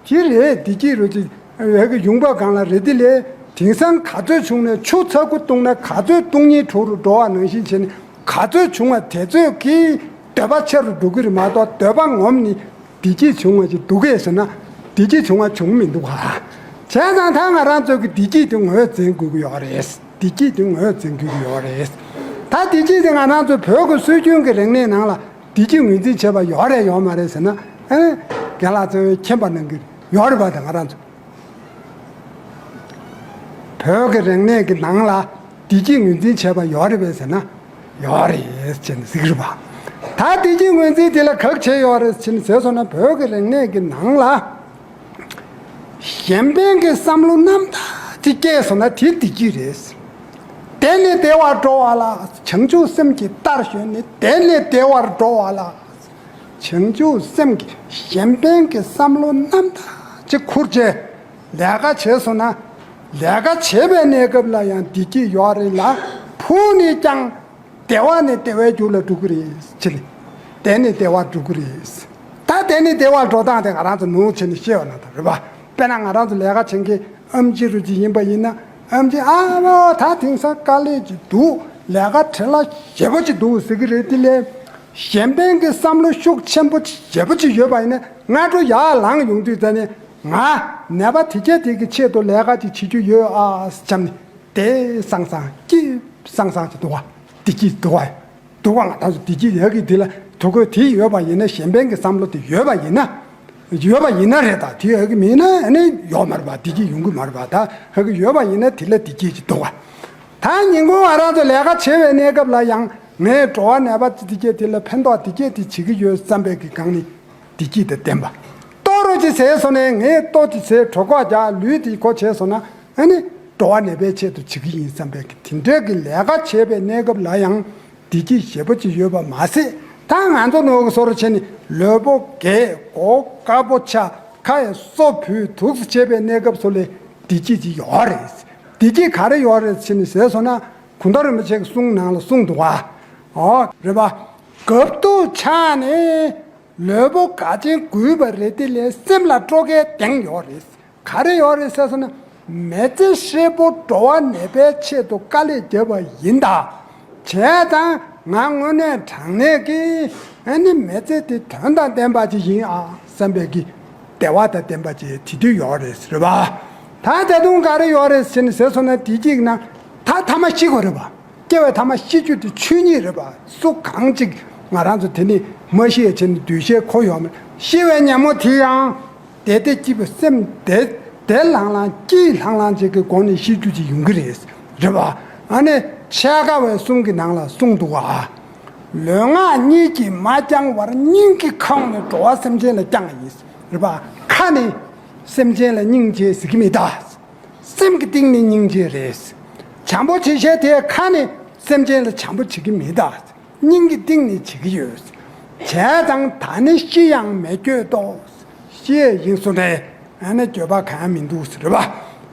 དེ་རེད། བདེ་སྐྱིད་རེད་ཅེས་ཡོད་གི། ཡོང་འབབ་སྒང་ལ་རེད། དེ་ལས་དེང་སང་ག་ཚོད་བྱུང་ནས་ཆུ་ཚ་ཁུ་བཏུང་ན་ག་ཚོད་བཏུང་སྙིང་བྲོ་རུ་འགྲོ་བ་ནང་བཞིན་བྱས་ནས་ག་ཚོད་བྱུང་བ་དེ་ཚོད་ཀྱིས་འདོད་པ་ཆེ་རུ་འགྲོ་གི་རེད་མ་གཏོགས་འདོད་པ་ངོམ་ནས་བདེ་སྐྱིད་བྱུང་བ་ཅིག་འདུག་གས་ཟེར་ན་བདེ་སྐྱིད་བྱུང་བ་བྱུང་མི་འདུག་ག། བྱས་ཙང་ད་ང་རང་ཚོ་གི་བདེ་སྐྱིད་དེ་ངོས་འཛིན་དགོས་ཀྱི་ཡོད་རེད། བདེ་སྐྱིད་དེ་ངོས་འཛིན་དགོས་ཀྱི་ཡོད་རེད། ད་བདེ་སྐྱིད་དེ་ང་རང་ཚོ་བོད་ཀྱི་སྲོལ་རྒྱུན་གྱི་རིག་གནས་ནང་ལ་བདེ་སྐྱིད་ངོས་འཛིན་བྱས་པ་ཡོད་རེད་ཡོད་མ་རེད་ཟེར་ན། ཨེ། རྒན་ལགས་ཚོས་མཁྱེན་པ་གནང་གི་ཡོད་རེད་པ། དེ་ང་རང་ཚོ་བོད་ཀྱི་རིག་གནས་ཀྱི་ནང་ལ་བདེ་སྐྱིད་ངོས་འཛིན་བྱས་པ་ཡོད་རེད་པས་ཟེར་ན་ཡོད་རེད་ཅེས་ཟེར་གྱི་རེད་པ། ད་བདེ་སྐྱིད་ངོས་འཛིན་དེ་ལ་ག་རེ་བྱས་ཡོད་རེད་ཅེས་ཟེར་སོང་ན། བོད་ཀྱི་རིག་གནས་ཀྱི་ནང་ལ་གཞན་ཕན་གྱི་བསམ་བློ་རྣམ་དག་ཅིག་སྐྱེས་སོང་ན་དེ་བདེ་སྐྱིད་རེད། དེ་ནི་བདེ་བར་འགྲོ་བ་ལ། བྱང་ཆུབ་སེམས་ཀྱི་རྟར་ཞོན་ནས། དེ་ནི་བདེ་བར་འགྲོ་བ་ལ། བྱང་ཆུབ་སེམས་ཀྱི་གཞན་ཕན་གྱི་བསམ་བློ་རྣམ་དག་ཅིག་ཁུར་བྱས་ལས་ཀ་བྱས་སོང་ན། ལས་ཀ་བྱེད་པའི་གནས་སྐབས་ལ་ཡང་བདེ་སྐྱིད་ཡོད་རེད་ལ། ཕུགས་ནས་ཀྱང་བདེ་བ་ནས་བདེ་བའི་རྒྱུ་ལ་འགྲོ་གི་རེད། ཅེས་ལས། དེ་ནི་བདེ་བར་འགྲོ་གི་རེད། ད་དེ་ནི་བདེ་བར་འགྲོ་སྟངས་དེ་ང་རང་ཚོ་ནོར་བྱས་ནས་ཤེས་པ་ན་ད་རེད་པ། དཔེར་ན་ང་རང་ཚོ་ལས་ཀ་བྱེད་མཁན་ཨེམ་ཆི་རུ་ཅིག་ཡིན་པ་ཡིན་ན། ཨེམ་ཆི་ཨ་མོ་ད་དེང་སང་དཀའ་ལས་ཅིག་འདུག་ལས་ཀ་བྲེལ་བ་ཞེ་པོ་ཅིག་འདུག་ཟེར་གི་རེད། དེ་ལས་གཞན་ཕན་གྱི་བསམ་བློ་ཤུགས་ཆེན་པོ་ཞེ་པོ་ཅིག་ཡོད་པ་ཡིན་ན། སྔ་དྲོ་ཡར་ལངས་ཡོང་དུས་ད་ནི་ང་ནད་པ་དེ་གྱད་དེ་གི་ཆེད་དུ་ལས་ཀ་ཅིག་བྱེད་རྒྱུ་ཡོད་ཨ་བྱམས་ནི་དེ་སང་སང་སྐྱིད་སང་སང་ཅིག་འདུག་བ། བདེ་སྐྱིད་འདུག་བ། འདུག་བ། ང་ད་སུ་བདེ་སྐྱིད་ཡག་གི་དེ་ལ་དུ་ཁོས་དེ་ཡོད་པ་ཡིན་ན། གཞན་ཕན་གྱི་བསམ་བློ་དེ་ཡོད་པ་ཡིན་ན། ཡོད་པ་ཡིན་ན་རེད། ད་དེ་ཡག་གི་མིན་ན་ཨ་ནི་ཡོད་མ་རེད་པ། བདེ་སྐྱིད་ཡོང་གི་མ་རེད་པ། ད་ཧ་གི་ཡོད་པ་ཡིན་ན་དེ་ལ་བདེ་སྐྱིད་ཅིག་འདུག་བ། ད་ཉིན་གུང་ང་རང་ཚོ་ལས་ཀ་བྱེད་པའི་གནས་སྐབས་ལ་ཡང་། ངས་འགྲོ་བ་ནད་པ་དེ་གྱད་དེ་ལ་ཕན་ཐོགས་དེ་གྱད་དེ་བྱེད་ཀྱི་ཡོད་བསམ་པའི་གི་སྒང་ནས་བདེ་སྐྱིད་དང་ལྡན་པ། ལྟོ་རོ་ཅིག་ཟས་སོང་ནས་ངས་ལྟོ་དེ་ཟས་གྲོད་ཁོག་རྒྱགས་ལུས་དེ་ཁོ་བྱས་སོང་ན། ཨ་ནི་འགྲོ་བ་ནད་པའི་ཆེད་དུ་བྱེད་ཀྱི་ཡིན་བསམ་པའི་གི་དེ་འདྲའི་གི་ལས་ཀ་བྱེད་པའི་གནས་སྐབས་ལ་ཡང་བདེ་སྐྱིད་ཞེ་པོ་ཅིག་ཡོད་པ་མ་ཟད། ད་ང་ཚོ་ནོར་གི་བཟོ་འདྲ་བྱས་ནས་ལུས་པོ་རྒས། མགོ་དཀར་པོ་ཆགས། ཁ་ཡི་སོ་བུད། དུག་སེ་བྱེད་པའི་གནས་སྐབས་སུ་ལས་བདེ་སྐྱིད་ཅིག་ཡོད་རེད། བདེ་སྐྱིད་ག་རེ་ཡོད་རེད་བྱས་ནས་ཟེར་སོང་ན། གུང་ཐང་རིན་པོ་ཆེ་གི་གསུང་ནང་ལ་གསུངས་འདུག་བ། ཨོ་རེད་པ། དགའ་སྡུག་ཆགས་ནས་ལུས་པོ་འགས་ཆེན་རྒུད་པ་རེད། དེ་ལས་སེམས་ལ་སྤྲོ་སྐྱིད་ལྡན་ཡོད་རེད། ག་རེ་ཡོད་རེད་ཟེར་སོང་ན། མི་ཚེ་ཧྲིལ་པོ་འགྲོ་བ་ནད་པའི་ཆེད་དུ་དཀའ་ལས་བརྒྱབ་པ་ཡིན་ད། བྱས་ཙང་ང་དངོས་གནས་དྲང་གནས་ཀྱི་ཨ་ནི་མི་ཚེ་དེ་དོན་དང་ལྡན་པ་ཅིག་ཡིན་ཨ་བསམ་པའི་གི་བདེ་བ་དང་ལྡན་པ་ཅིག་དེ་དུས་ཡོད་རེད་ཟེར་བ། ད་ད་དུང་ག་རེ་ཡོད་རེད་ཟེར་ནས་ཟེར་སོང་ན། བདེ་སྐྱིད་ནང་ད་ཐ་མ་ཤི་དགོས་རེད་པ། སྐྱེ་བའི་ཐ་མ་ཤི་རྒྱུ་དེ་ཆོས་ཉིད་རེད་པ། སུ་གང་ཅིག་ང་རང་ཚོ་དེ་ནི་མ་ཤི་ཡ་བྱས་ནས་འདུས་ཤེས་ཁོ་ཡོད་མ་རེད། ཤི་བའི་ཉིན་མོ་དེ་ཡང་། བདེ་བདེ་སྐྱིད་པོ། སེམས་བདེ་བདེ་ལྷང་ལྷང་སྐྱིད་ལྷང་ལྷང་ཅིག་གི་སྒོ་ནས་ཤི་རྒྱུ་ཅིག་ཡོང་གི་རེད། རེད་པ། ཨ་ནི་འཆད་ཁ་བའི་གསུང་གི་ནང་ལ་གསུངས་འདུག་ག། ལུས་ངག་གཉིས་ཀྱིས་མ་བསྐྱངས་བར། སྙིང་གི་ཁོང་ནས་འགྲོ་བ་སེམས་ཅན་ལ་བསྐྱང་བ་ཡིན། རེད་པ། ཁ་ནས་སེམས་ཅན་ལ་སྙིང་རྗེ་ཟེར་གྱི་མེད་ད། སེམས་ཀྱི་གཏིང་ནས་སྙིང་རྗེ་རེད། བྱམས་པོ་བྱེད་ཤེས་དེ་ཁ་ནས་སེམས་ཅན་ལ་བྱམས་པོ་བྱེད་ཀྱི་མེད་ད། སྙིང་གི་གཏིང་ནས་བྱེད་ཀྱི་ཡོད། བྱས་ཙང་ད་ནི་ཤི་ཡང་མི་འགྱོད་དོ། ཤི་ཡས་ཡིན་སོང་ནས་ཨ་ནི་འགྱོད་པ་གང་ཡང་མི་འདུག་ཟེར་བ། བྱས་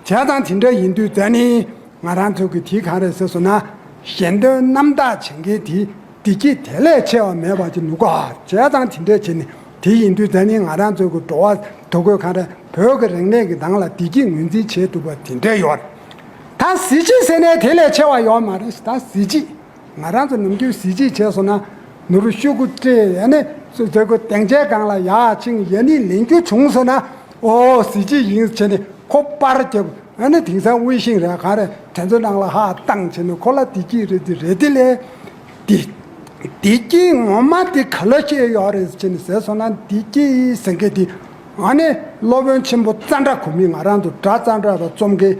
ཙང་དེ་འདྲ་ཡིན་དུས་ད་ནི་ང་རང་ཚོ་གི་དེ་གང་རེད་ཟེར་སོང་ན། གཞན་དོན་རྣམ་དག་བྱེད་མཁན་དེ་བདེ་སྐྱིད་དེ་ལས་ཆེ་བ་མེད་པ་ཅིག་འདུག་ག། བྱས་ཙང་དེ་འདྲ་བྱས་ནས་དེ་ཡིན་དུས་ད་ནི་ང་རང་ཚོ་གི་འགྲོ་བ་དུ་གོས་གང་རེད། བོད་ཀྱི་རིག་གནས་ཀྱི་ནང་ལ་བདེ་སྐྱིད་ངོས་འཛིན་བྱེད་ཐུབ་པ་དེ་འདྲ་ཡོད་རེད། ད་གཟི་བརྗིད་ཟེར་ནས་དེ་ལས་ཆེ་བ་ཡོད་མ་རེད། ད་གཟི་བརྗིད། ང་རང་ཚོ་ནམ་རྒྱུན་གཟི་བརྗིད་བྱས་སོང་ན། ནོར་ཤོག་གུ་སྤྲད་ཡ་ནི་ཟེར་གོ་སྡིངས་ཆའི་སྒང་ལ་ཡར་ཕྱིན་ཡ་ནི་ལེན་རྒྱུ་བྱུང་སོང་ན། ཨོ་གཟི་བརྗིད་ཡིན་བྱས་ནས་ཁོ་པར་རྒྱབ། ཨ་ནི་དེང་སང་དབུལ་ཞིང་རེད་ག་རེད། དེ་ཚོ་ནང་ལ་ཧ་བཏང་བྱས་ནས་ཁོ་ལ་བདེ་སྐྱིད་རེད། དེ་རེད། དེ་ལས་དེ་བདེ་སྐྱིད་ངོ་མ་དེ་ག་ལ་སྐྱེས་ཡོད་རེད་བྱས་ནས་ཟེར་སོང་ན། བདེ་སྐྱིད་ཟེར་མཁན་དེ་ཨ་ནི་སློབ་དཔོན་ཆེན་པོ་ཙནྡྲ་གོ་མི། ང་རང་ཚོ་སྒྲ་ཙནྡྲ་ལ་རྩོམ་མཁན་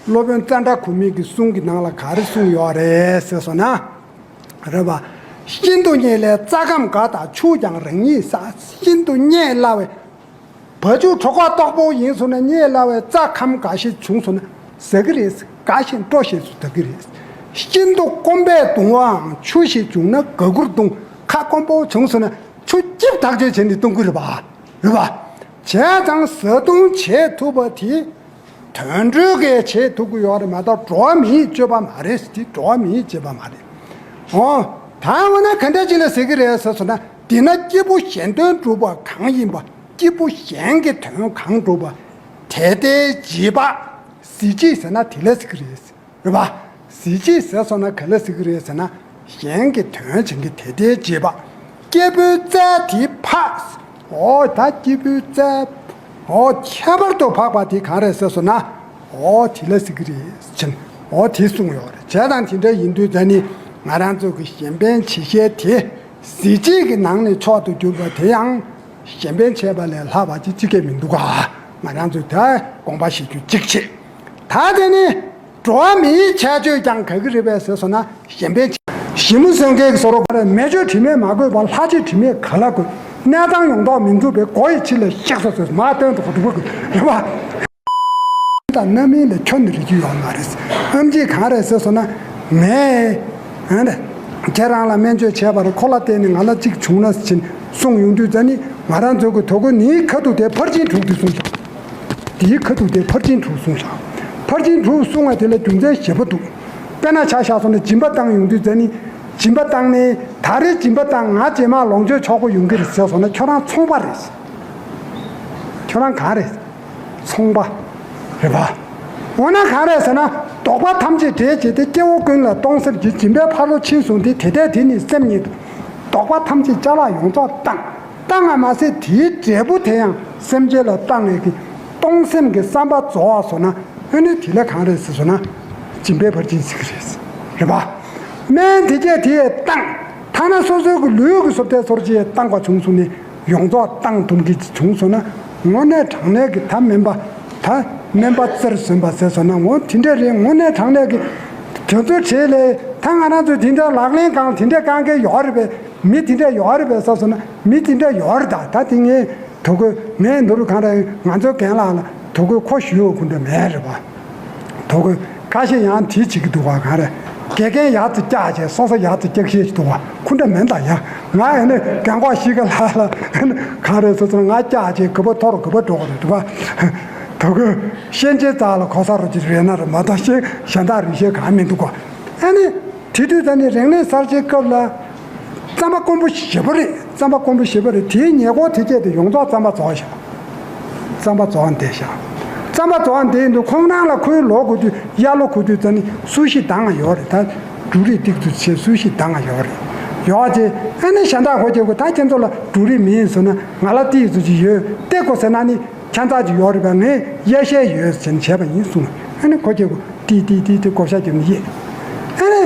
སློབ་དཔོན་ཙནྡྲ་གོ་མི་གི་གསུང་གི་ནང་ལ་ག་རེ་གསུངས་ཡོད་རེད་ཟེར་སོང་ན། རེད་པ། ཤིན་ཏུ་རྙེད་སླའི་རྩྭ་སྐམ་འགའ་དག། ཆུ་ཀྱང་རང་ཉིད་བཟའ། ཤིན་ཏུ་རྙེད་སླ་བའི་བ་ཕྱུགས་གྲོད་ཁོག་ལྟོགས་པོ་ཡིན་སོང་ན། རྙེད་སླ་བའི་རྩྭ་སྐམ་འགའ་ཞིག་བྱུང་སོང་ན་ཟ་གི་རེད། དགའ་ཞིང་སྤྲོ་ཞེས་སུ་ད་གི་རེད། ཤིན་ཏུ་སྐོམ་པས་གདུང་བའམ་ཆུ་ཞིག་བྱུང་ན་ག་གུར་བརྡུང་། ཁ་སྐོམ་པོ་བྱུང་སོང་ན་ཆུ་སྐྱིབས་ཐག་ཆོད་བྱས་ནས་བཏུང་གི་རེད་པ། རེད་པ། བྱས་ཙང་བཟའ་བཏུང་བྱེད་ཐུབ་པ་དེ། དུད་འགྲོ་གིས་བྱེད་ཐུབ་ཀྱི་ཡོད་རེད་མ་གཏོགས་འགྲོ་བ་མིའི་སྤྱོད་པ་མ་རེད། དེ་འགྲོ་བ་མིའི་སྤྱོད་པ་མ་རེད། འོ། ད་འོ་ན་ག་འདྲ་ཅིག་ལ་ཟེར་གི་རེད་ཟེར་སོང་ན། འདི་ན་སྐྱེས་བུ་གཞན་དོན་སྒྲུབ་པ་གང་ཡིན་པ། སྐྱེས་བུ་གཞན་གྱི་དོན་གང་སྒྲུབ་པ། དེ་ལྟའི་བྱེད་པ། གཟི་བརྗིད་ཟེར་ན་དེ་ལ་ཟེར་གི་རེད། རེད་པ། གཟི་བརྗིད་ཟེར་སོང་ན་ག་ལ་ཟེར་གི་རེད་ཟེར་ན། གཞན་གྱི་དོན་བྱེད་མཁན་དེ་ལྟའི་བྱེད་པ། སྐྱེས་བུའི་རྩལ་དེ་འཕགས། འོ་ད་སྐྱེས་བུའི་རྩལ། འོ་ཁྱད་པར་དུ་འཕགས་པ་དེ་གང་རེད་ཟེར་སོང་ན། འོ་དེ་ལ་ཟེར་གི་རེད་ཟེར་ནས་འོ་དེ་གསུངས་ཡོད་རེད། བྱས་ཙང་དེ་འདྲ་ཡིན་དུས་ད་ནི་ང་རང་ཚོ་གི་གཞན་ཕན་བྱེད་ཤེས་དེ། གཟི་བརྗིད་ཀྱི་ནང་ནས་མཆོག་ཏུ་གྱུར་པ་དེ་ཡང་གཞན་ཕན་བྱས་པ་ལས་ལྷག་པ་ཅིག་ཅི་གས་མི་འདུག་ག། ང་རང་ཚོས་ད་དགོངས་པ་བཞེས་རྒྱུ་གཅིག་བྱེད། ད་དེ་ནི་འགྲོ་བ་མིའི་ཁྱད་ཆོས་ཀྱང་ག་གི་རེད་པས་ཟེར་སོང་ན། གཞན་ཕན་བྱེད། ཞི་མོ་གསོན་མཁན་གྱི་བཟོ་འདྲ་ག་རེ། མེ་མཆོད་དྲི་མས་མ་གོས་པར། ལྷ་རྗེ་དྲི་མས་ག་ལ་གོས། གནས་དང་ཡོངས་རྫོགས་མི་འཁྲུགས་པའི། སྒོ་ཡི་ཕྱི་ལ་གཤེགས་སོ་ཟེར། མར་སྟོན་དུ་གོ་སྒྲུབ་པ་གི་རེད་པ། དང་རྣམ་སྨིན་ལ་ཁྱོན་ནས་རིག་རྒྱུ་ཡོད་མ་རེད། ཨེམ་ཆི་གང་རེད་ཟེར་སོང་ན། ངས་ཨ་ནི་ཁྱེད་རང་ལ་སྨན་བཅོས་བྱས་པར་ཁོ་ལ་བརྟེན་ནས་ང་ལ་གཅིག་བྱུང་ན་ཟེར་གསུངས་ཡོང་དུས་ཙ་ནི། ང་རང་ཚོ་གི་དོ་དགོན་ནིའི་ཁ་ཐུག་དེ་ཕར་ཕྱིན་དྲུག་དེ་གསུངས་བཞག་དེའི་ཁ་ཐུག་དེ་ཕར་ཕྱིན་དྲུག་གསུངས་བཞག་ཕར་ཕྱིན་དྲུག་གསུངས་པ་དེ་ལ་རྒྱུ་མཚན་ཞེ་པོ་འདུག་དཔེར་ན་ཆ་བཞག་སོང་ན་སྦྱིན་པ་བཏང་ཡོང་དུས་ཙ་ནི། སྦྱིན་པ་བཏང་ནས་ད་རེས་སྦྱིན་པ་བཏང་། ང་རྗེས་མ་ལོངས་སྤྱོད་ཆོག་པོ་ཡོང་གི་རེད་ཟེར་སོང་ན། ཁྱོད་རང་ཚོང་པ་རེད། ཁྱོད་རང་གང་རེད། ཚོང་པ་རེད་པ། འོ་ན་གང་རེད་ཟེར་ན། བདོག་པ་ཐམས་ཅད་འབྲས་བྱས་ཏེ། སྐྱེ་བོ་ཀུན་ལ་གཏོང་སེམས་ཀྱིས། སྦྱིན་པའི་ཕ་རོལ་ཕྱིན་བཟུང་སྟེ། དེ་ལྟས་དེ་ནི་སེམས་ཉིད་དོ། བདོག་པ་ཐམས་ཅད་ཅ་ལག་ཡོངས་རྫོགས་བཏང་། བཏང་བ་མ་ཟད་དེའི་འབྲས་བུ་དེ་ཡང་སེམས་ཅན་ལ་བཏང་བའི་གི་གཏོང་སེམས་ཀྱི་བསམ་པ་རྫོགས་པ་སོང་ན། ཨ་ནི་དེ་ལ་གང་རེད་ཟེར་སོང་ན། སྦྱིན་པའི་ཕར་ཕྱིན་ཟེར་གི་རེད། རེད་པ། སྨན་དེ་སྐད་དེ་ཡང་བཏང་། ཐ་ན་སོ་སོའི་གི་ལུས་ཀྱི་བཟོ་ལྟ་སོར་ཅིག་བཏང་པ་བྱུང་སོང་ནས། ཡོངས་རྫོགས་བཏང་ཐུབ་མཁན་ཅིག་བྱུང་སོང་ན། དངོས་གནས་དྲང་གནས་ཀྱི་ད་སྨན་པ། ད་སྨན་པ་རྩེར་སོན་པ་ཟེར་སོང་ན། འོ་དེ་འདྲ་རེད། དངོས་གནས་དྲང་གནས་ཀྱི་དེ་ཚོའི་གྲས་ལས། ད་ང་རང་ཚོ་དེ་འདྲ་ལག་ལེན་གང་དེ་འདྲ་གང་ག་ཡོད་རེད་པས། མི་དེ་འདྲ་ཡོད་རེད་པས་ཟེར་སོང་ན། མི་དེ་འདྲ་ཡོད་རེད། ད་ད་དེ་ངས་དོ་དགོན་ངས་འདུག་རུ་གང་རེད། ང་ཚོའི་རྒན་ལགས་ལ་དོ་དགོན་ཁོ་ཞུས་པ་ཁོ་འདྲ་མེད་རེད་པ། དོ་དགོན་ཁ་ཤས་ཡང་དེ་བྱེད་ཀྱི་འདུག་བ། གང་རེད། དགེ་རྒན་ཡག་ཙམ་བཀྱག་བྱས། སོ་སོ་ཡག་ཙམ་བཀྱག་ཤེས་ཀྱི་འདུག་བ། ཁོ་འདྲ་མིན་ད་ཡ། ང་ཨ་ནི་རྒན་གོག་གཤིས་ཀ་ལ་ལ་ཨ་ནི་གང་རེད་ཟེར་ཚོ། ང་བཀྱག་བྱས་ག་པར་འཐོར་ག་པར་འགྲོ་གི་རེད་འདུག་བ། དོ་དགོན་ཤན་འབྱེད་རྩ་ལ་གོ་ས་རོ་ཅིག་རེད་ན་རེད་མ་གཏོགས། ཤན་གཞན་དག་རིགས་ཤེས་གང་མི་འདུག་གོ། ཨ་ནི་དེ་དུས་ད་ནི་རིག་གནས་གསར་བརྗེའི་སྐབས་ལ། རྩམ་པ་དཀོན་པོ་ཞེ་པོ་རེད། རྩམ་པ་དཀོན་པོ་ཞེ་པོ་རེད། དེའི་ཉེ་འཁོར་དེ་སྐད་དེ་ཡོངས་རྫོགས་རྩམ་པ་རྫོགས་བཞག་རྩམ་པ་རྫོགས་བསྡད་བཞག་རྩམ་པ་རྫོགས་བསྡད་ཡིན་དུས། ཁོང་རང་ལ་ཁོའི་ལོ་དགུ་དུས། དབྱར་ལོ་དགུ་དུས་ཙ་ནི་སུ་ཞིག་འདང་ང་ཡོད་རེད། ད་འབྲུ་རིགས་ཏིག་ཏུ་བྱས་སུ་ཞིག་འདང་ང་ཡོད་རེད། ཡོད་ཅེ། ཨ་ནི་གཞན་དག་ཁོ་ཁྱེད་ཀོ་ད་ཁྱེད་ཚོ་ལ་འབྲུ་རིགས་མི་ཡིན་ཟེར་ན། ང་ལ་ཏིག་ཏུ་ཅིག་ཡོད་དེ་ཀོ་ཟེར་ན་ནི། ཁྱད་མཚར་ཅིག་ཡོད་རེད་པ། ངས་གཡས་ཤད་ཡོད་ཟེར་ནས་བྱས་པ་ཡིན་གསུངས། ཨ་ནི་ཁོ་ཁྱེད་ཀོ་ཏི་ཏི་ཏི་ཏི་བགོ་བཤའ་རྒྱབ་ནས་གཡས། ཨ་ནི་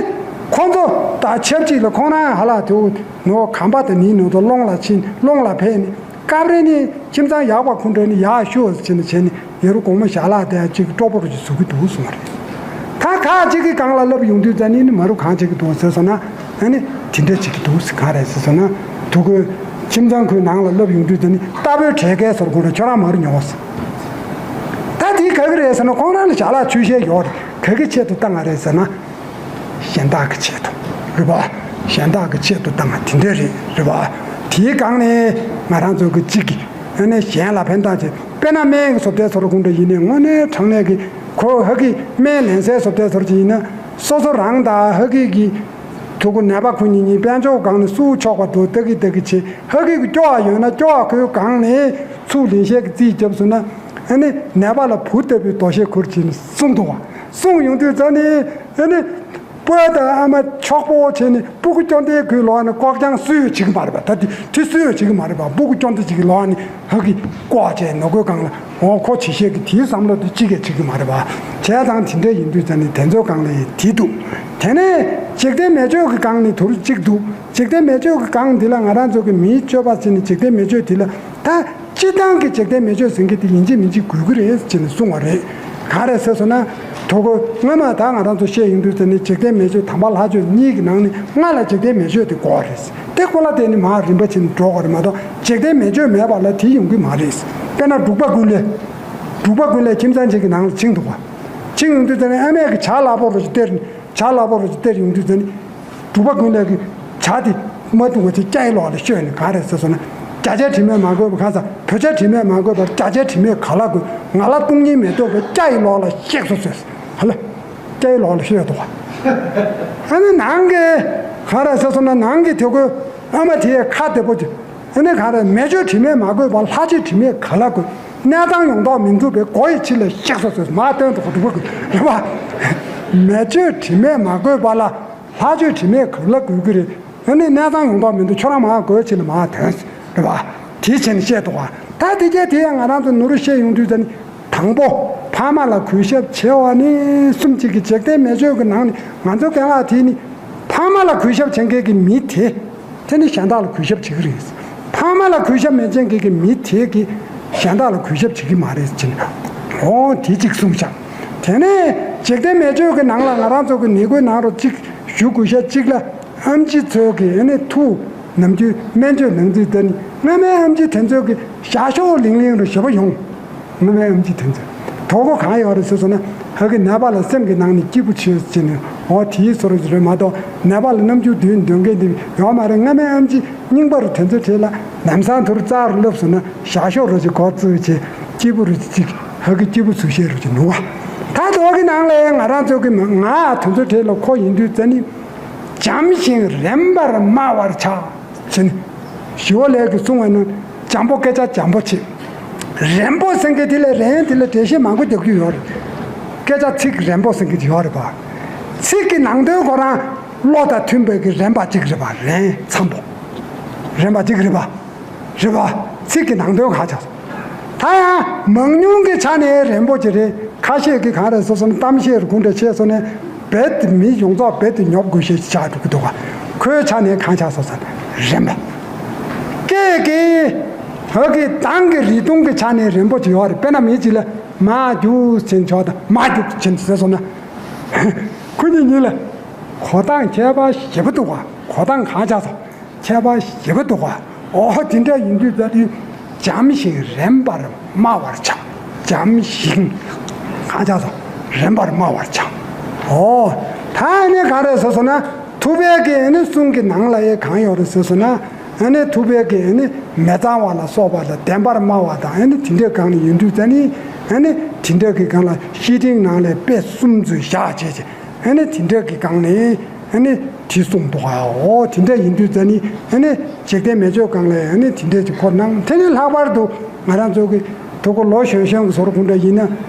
ཁོང་ཚོ་དང་ཆབས་ཅིག་ལ་ཁོང་རང་ཧ་ལ་དེའུ་ནོ་གམ་པ་དང་ནི་ནོ་དོ་སློང་ལ་ཕྱིན། སློང་ལ་ཕེབས་ནས། སྐབས་རེ་ནི་ཁྱིམ་ཚང་ཡག་པ་ཁུ་འདྲ་ནི་ཡག་ཤོས་ཟེར་ནས་བྱས་ནས། ཡ་རུ་གོང་མ་ཞལ་ལག་དེ་ཅིག་སྤྲོ་པོ་རུ་ཅིག་བཟོ་གི་འདུག་གསུངས་པ་རེད། ད་ཁ་ཅིག་གི་སྒང་ལ་ལབ་ཡོང་དུས་ཙ་ནི་ནི་མ་རུ་གང་བྱེད་ཀྱི་འདུག་ཟེར་སོང་ན། ཨ་ནི་དེ་འདྲ་བྱེད་ཀྱི་འདུག་ཟེར། ག་རེ་ཟེར་སོང་ན། དོ་དགོན་ཁྱིམ་ཚང་ཁོའི་ནང་ལ་ལབ་ཡོང་དུས་ཙ་ནི། རྟ་ཕོའི་གྲས་ཀའི་ཟོར་ཁོ་རང་ཁྱོད་རང་མ་རུ་ཉོ་ཟེར། ད་དེ་ག་གི་རེད་ཟེར་ན། ཁོང་རང་ལ་ཞལ་ལག་ཆུ་བཤལ་ཡོད་རེད། ག་གི་ཆེད་དུ་བཏང་བ་རེད་ཟེར་ན། གཞན་དག་གི་ཆེད་དུ་རེད་པ། གཞན་དག་གི་ཆེད་དུ་བཏང་བ་དེ་འདྲ་རེད། རེད་པ། དེའི་སྒང་ནས་ང་རང་ཚོ་གི་གཅིག་གི་ཨ་ནི་གཞན་ལ་ཕན་ཐོགས་ཆེད། དཔེར་ན་སྨན་གྱི་བཟོ་ལྟའི་ཟོར་ཁུ་འདྲ་ཡིན་ནའི། དངོས་གནས་དྲང་གནས་ཀྱི་ཁོ་ཧ་གི་སྨན་ལེན་སའི་བཟོ་ལྟའི་ཟོར་ཅིག་ཡིན་ན། སོ་སོ་རང་དང་ཧ་གི་གི་ཐུག་གུ་ནད་པ་ཁོ་གཉིས་གཉིས་དཔལ་འབྱོར་སྒང་ནས་སུ་ཆོག་པ་འགྲོ་ལྟ་གི་ལྟ་གི་བྱེད། ཧ་གི་གི་སྐྱོ་བ་ཡོད་ན་སྐྱོ་བ་ཁོའི་སྒང་ནས་ཚུར་ལེན་བྱེད་ཀྱི་རྩིས་བརྒྱབ་སོང་ན། ཨ་ནི་ནད་པ་ལ་བུ་ལྟ་བུའི་དོ་ཤལ་ཁུར་བྱས་ནས་གསུངས་འདུག་བ། གསུངས་ཡོང་དུས་ཙ་ནི། ཨ་ནི་སྤོས་དང་ཨ་མ་ཆོག་པོ་བྱས་ནས་སྤུ་གུ་སྐྱོ་འདའི་ཁུལ་ལོག་ནས་ལྐོག་རྐྱང་སུས་ཡོད་བྱེད་ཀྱི་མ་རེད་པ། ད་དེ་དེ་སུས་ཡོད་བྱེད་ཀྱི་མ་རེད་པ། སྤུ་གུ་སྐྱོ་འདའི་ཅིག་གི་ལོག་ནས་ཧ་གི་ལྐོག་བྱས་ནོ་གོའི་སྒང་ལ། འོ་ཁོ་བྱེད་ཤེས་ཀྱི་དེའི་བསམ་བློ་དེ་གཅིག་ཀྱང་བྱེད་ཀྱི་མ་རེད་པ། བྱས་ཙང་དེ་འདྲ་ཡིན་དུས་ཙ་ནི་དེ་ཚོའི་སྒང་ལ་ཡི་དེ་འདུག་དེ་ནས་འཇིག་རྟེན་མེ་མཆོད་ཀྱི་སྒང་ནི་དུར་གཅིག་འདུག་འཇིག་རྟེན་མེ་མཆོད་ཀྱི་སྒང་འདི་ལ་ང་རང་ཚོ་གི་མིའི་སྤྱོད་པ་ཟེར་ནས། འཇིག་རྟེན་མེ་མཆོད་འདི་ལ་ད། སྤྱིར་བཏང་གི་འཇིག་རྟེན་མེ་མཆོད་ཟེར་མཁན་དེ་ཡིན་གཅིག་མིན་གཅིག་དགོས་ཀྱི་རེད་ཅེས་ནས་གསུངས་པ་རེད། ག་རེ་ཟེར་སོང་ན། དོ་དགོན་སྔོན་མ་ད་ང་རང་ཚོ་བཤད་ཡོང་དུས་ཙ་ནི་འཇིག་རྟེན་མེ་མཆོད་དམ་པ་ལྷ་མཆོད་གཉིས་ཀྱི་ནང་ནས་སྔ་ལ་འཇིག་རྟེན་མེ་མཆོད་དེ་དགོས་པ་རེད། དེ་ཁོ་ལ་བརྟེན་ནས་མར་རིམ་པ་བྱས་ནས་འགྲོ་དགོས་རེད་མ་གཏོགས། འཇིག་རྟེན་མེ་མཆོད་མེད་པ་ལ་དེ་ཡོང་གི་མ་རེད། དཔེར་ན་འབྲུག་པ་ཀུན་ལེགས། འབྲུག་པ་ཀུན་ལེགས་ཁྱིམ་ཚང་གཅིག་གི་ནང་ལ་ཕྱིན་འདུག་པ། ཕྱིན་ཡོང་དུས་ཙ་ནི་ཨ་མས་ཀྱི་ཇ་སླ་པོ་རུ་ཞིག་སྟེར། ཇ་སླ་པོ་རུ་ཞིག་སྟེར་ཡོང་དུས་ཙ་ནི། འབྲུག་པ་ཀུན་ལེགས་ཀྱིས་ཇ་དེ་མ་འཐུང་བ་ཅིག་སྐྱ་ཡི་ལོགས་ལ་བཤོས་ནས། ག་རེ་ཟེར་སོང་ན། རྒྱ་ཇའི་དྲི་མས་མ་གོས་པ་ག་ས། བོད་ཇའི་དྲི་མས་མ་གོས་པར་རྒྱ་ཇའི་དྲི་མས་ག་ལ་གོས། ང་ལ་སྟོང་ཉིད་མེ་ཏོག་གིས་སྐྱ་ཡི་ལོགས་ལ་གཤེགས་སོ་ཟེར། ཧ་ལ། སྐྱ་ཡི་ལོགས་ལ་བཤོས་འདུག་པ། ཨ་ནི་ནང་གི་ག་རེ་ཟེར་སོང་ན། ནང་གི་དེ་ཁོའི་ཨ་མ་དེའི་ཁ་བདེ་པོ་ཅིག་ཨ་ནི་ག་རེ། མེ་མཆོད་དྲི་མས་མ་གོས་པར་ལྷ་ཆོས་དྲི་མས་ག་ལ་གོས། གནས་དང་ཡོང་དོགས་མི་འཛུགས་པའི་སྒོ་ཡི་ཕྱི་ལ་གཤེགས་སོ་ཟེར། མར་བཏོན་འདུག་པ། འབྲུག་པ་ཀུན་ལེགས་རེད་པ། མེ་མཆོད་དྲི་མས་མ་གོས་པ་ལ། ལྷ་ཆོས་དྲི་མས་ག་ལ་གོས་ཀྱི་རེད། ཨ་ནི་གནས་ཚང་ཡོང་དོགས་མི་འདུག་ཁྱོད་རང་མར་སྒོའི་ཕྱི་ལ་མར་ཐོན་རེད་པ། དེ་བྱས་ནས་བཤད་འདུག་པ། ད་དེ་གས་དེ་ཡང་ང་རང་ཚོ་ནོར་བཤད་ཡོང་དུས་ཙ་ནི། དང་པོ། ཕ་མ་ལ་གུས་ཞབས་ཆེ་བ་ནི་གསུམ་གཅིག་གི་འཇིག་རྟེན་མེ་མཆོད་ཀྱི་ནང་ནས་ང་ཚོ་རྒན་ལགས་དེ་ནི་ཕ་མ་ལ་གུས་ཞབས་བྱེད་མཁན་གྱི་མི་དེ། དེ་ནི་གཞན་དག་ལ་གུས་ཞབས་བྱེད་ཀྱི་རེད། ཕ་མ་ལ་གུས་ཞབས་མེད་མཁན་གྱི་མི་དེ་གིས་གཞན་དག་ལ་གུས་ཞབས་བྱེད་ཀྱི་མ་རེད་ཅེས། འོ་དེ་གཅིག་གསུངས་བཞག་དེ་ནས་འཇིག་རྟེན་མེ་མཆོད་ཀྱི་ནང་ལ་ང་རང་ཚོ་གི་ནི་གོའི་ནང་རུ་གཅིག་ཞུ་དགོས་ཤ་གཅིག་ལ། ཨེམ་ཆི་ཚོས་ཀྱི་ཨ་ནི་ཐུགས་ནམ་རྒྱུན་སྨན་བཅོས་གནང་རྩིས་དེ་ནི། སྔ་མའི་ཨེམ་ཆི་དེ་ཚོས་ཀྱི་ཞག་ཤོག་ལིང་ལིང་རུ་ཞེ་པོ་ཡོང་། སྔ་མའི་ཨེམ་ཆི་དེ་ཚོས་དོ་གོ་གང་ཡོད་རེད་ཟེར་སོང་ན། ཕ་གི་ནད་པ་ལ་སེམས་ཀྱི་ནང་ནས་སྐྱིད་པོ་བྱོས་ཟེར་ནས། འོ་དེའི་བཟོ་འདྲ་རེད་མ་གཏོགས། ནད་པ་ལ་རྣམ་འགྱུར་སྡུག་འདོན་མཁན་དེ་ཡོད་མ་རེད། སྔ་མའི་ཨེམ་ཆི་རྙིང་པ་རུ་དེ་ཚོའི་གྲས་ལ་ལམ་སང་དུ་རྩ་རུ་བསླབས་སོང་ན། ཞག་ཤོག་རུ་ཅིག་གོ་བཙུགས་བྱས། སྐྱིད་པོ་རུ་ཅིག་ཧ་གི་སྐྱིད་པོ་ཚུལ་བཞིན་རུ་ཅིག་ནུ་བ། ད་དོ་གི་ནང་ལ་ང་རང་ཚོ་གི་མ་ང་དེ་ཚོའི་གྲས་ལ་ཁོ་ཡིན་དུས་ཙ་ནི། འཇམ་ཞིང་རན་པར་སྨྲ་བར་བྱ། ཟེར་ནས། ཞི་བ་ལྷས་ཀྱིས་གསུངས་པ་ནི། འཇམ་པོ། སྐད་ཆ་འཇམ་པོ་བྱེད། རན་པོ་ཟེར་མཁན་དེ་ལས་རན་དེ་ལ་འགྲེལ་བཤད་མང་པོ་རྒྱག་རྒྱུ་ཡོད་རེད། སྐད་ཆ་ཚིག་རན་པོ་ཟེར་མཁན་ཡོད་རེད་པ། ཚིག་གི་ནང་དོན་ཁོ་རང་བློ་དང་མཐུན་པའི་གི་རན་པ་གཅིག་རེད་པ། རན་འཇམ་པོ། རན་པ་གཅིག་རེད་པ། རེད་པ། ཚིག་གི་ནང་དོན་གང་ཆགས་སོང་། ད་ཡང་མང་ཉུང་གི་ཆ་ནས་རན་པོ་ཅིག་རེད། ཁ་ཤས་ཀྱིས་གང་རེད་ཟེར་སོང་ན། གཏམ་བཤད་རུ་གུ་འདྲ་བཤད་སོང་ནས། རྦད་དེ་མི་ཡོངས་རྫོགས་རྦད་དེ་ཉོབ་དགོས་ཤེས་ཆགས་འགྲོ་གི་འདུག་ག་ཁོའི་ཆ་ནས་གང་ཆགས་སོང་ཟེར་ན། རན་པ། སྐད་ཀྱི་ཧ་གི་གདངས་ཀྱི་རིགས་གདངས་ཀྱི་ཆ་ནས་རན་པོ་ཅིག་ཡོད་རེད། དཔེར་ན་མི་གཅིག་ལ་མ་རྒྱུག་ཟེར་ཆོག་དང་མ་རྒྱུག་ཟེར་ཟེར་སོང་ན། ཁོ་གཉིས་གཉིས་ལ་གོ་སྟངས་ཁྱད་པར་ཞེ་པོ་འདུག་ག་གོ་སྟངས་གང་ཆགས་སོང་། ཁྱད་པར་ཞེ་པོ་འདུག་ག་འོ་དེ་འདྲ་ཡིན་དུས་ད་དུས་འཇམ་ཞིང་རན་པར་སྨྲ་བར་བྱ། འཇམ་ཞིང་། གང་ཆགས་སོང་། རན་པར་སྨྲ་བར་བྱ། འོ། ད་ཨ་ནི་ག་རེ་ཟེར་སོང་ན། ཐུབ་པའི་གི་ཨ་ནི་གསུང་གི་ནང་ལ་ཡང་གང་ཡོད་རེད་ཟེར་སོང་ན། ཨ་ནི་ཐུབ་པའི་གི་ཨ་ནི་མི་གཙང་བ་ལ་སོགས་པ་ལ་བདེན་པར་སྨྲ་བ་དང་། ཨ་ནི་དེ་འདྲའི་སྒང་ནས་ཡིན་དུས་ད་ནི། ཨ་ནི་དེ་འདྲའི་གི་སྒང་ལ་བཤེས་སྤྲིང་ནང་ལས་དཔེ་གསུམ་ཚུལ་བཞག་བྱས་བྱས། ཨ་ནི་དེ་འདྲ་གི་སྒང་ནས་ཨ་ནི་དེ་གསུངས་འདུག་ག་འོ་དེ་འདྲ་ཡིན་དུས་ཙ་ནི་ཨ་ནི་འཇིག་རྟེན་མི་ཆོས་སྒང་ལས་ཨ་ནི་དེ་འདྲ་ཅིག་ཁོ་གནང་། དེ་ནི་ལྷག་པར་དུ་ང་རང་ཚོ་གི་དུ་གོ་ལོ་གཞོན་གཞོན་གི་བཟོ་འདྲ་ཁོ་འདྲ་ཡིན་ན།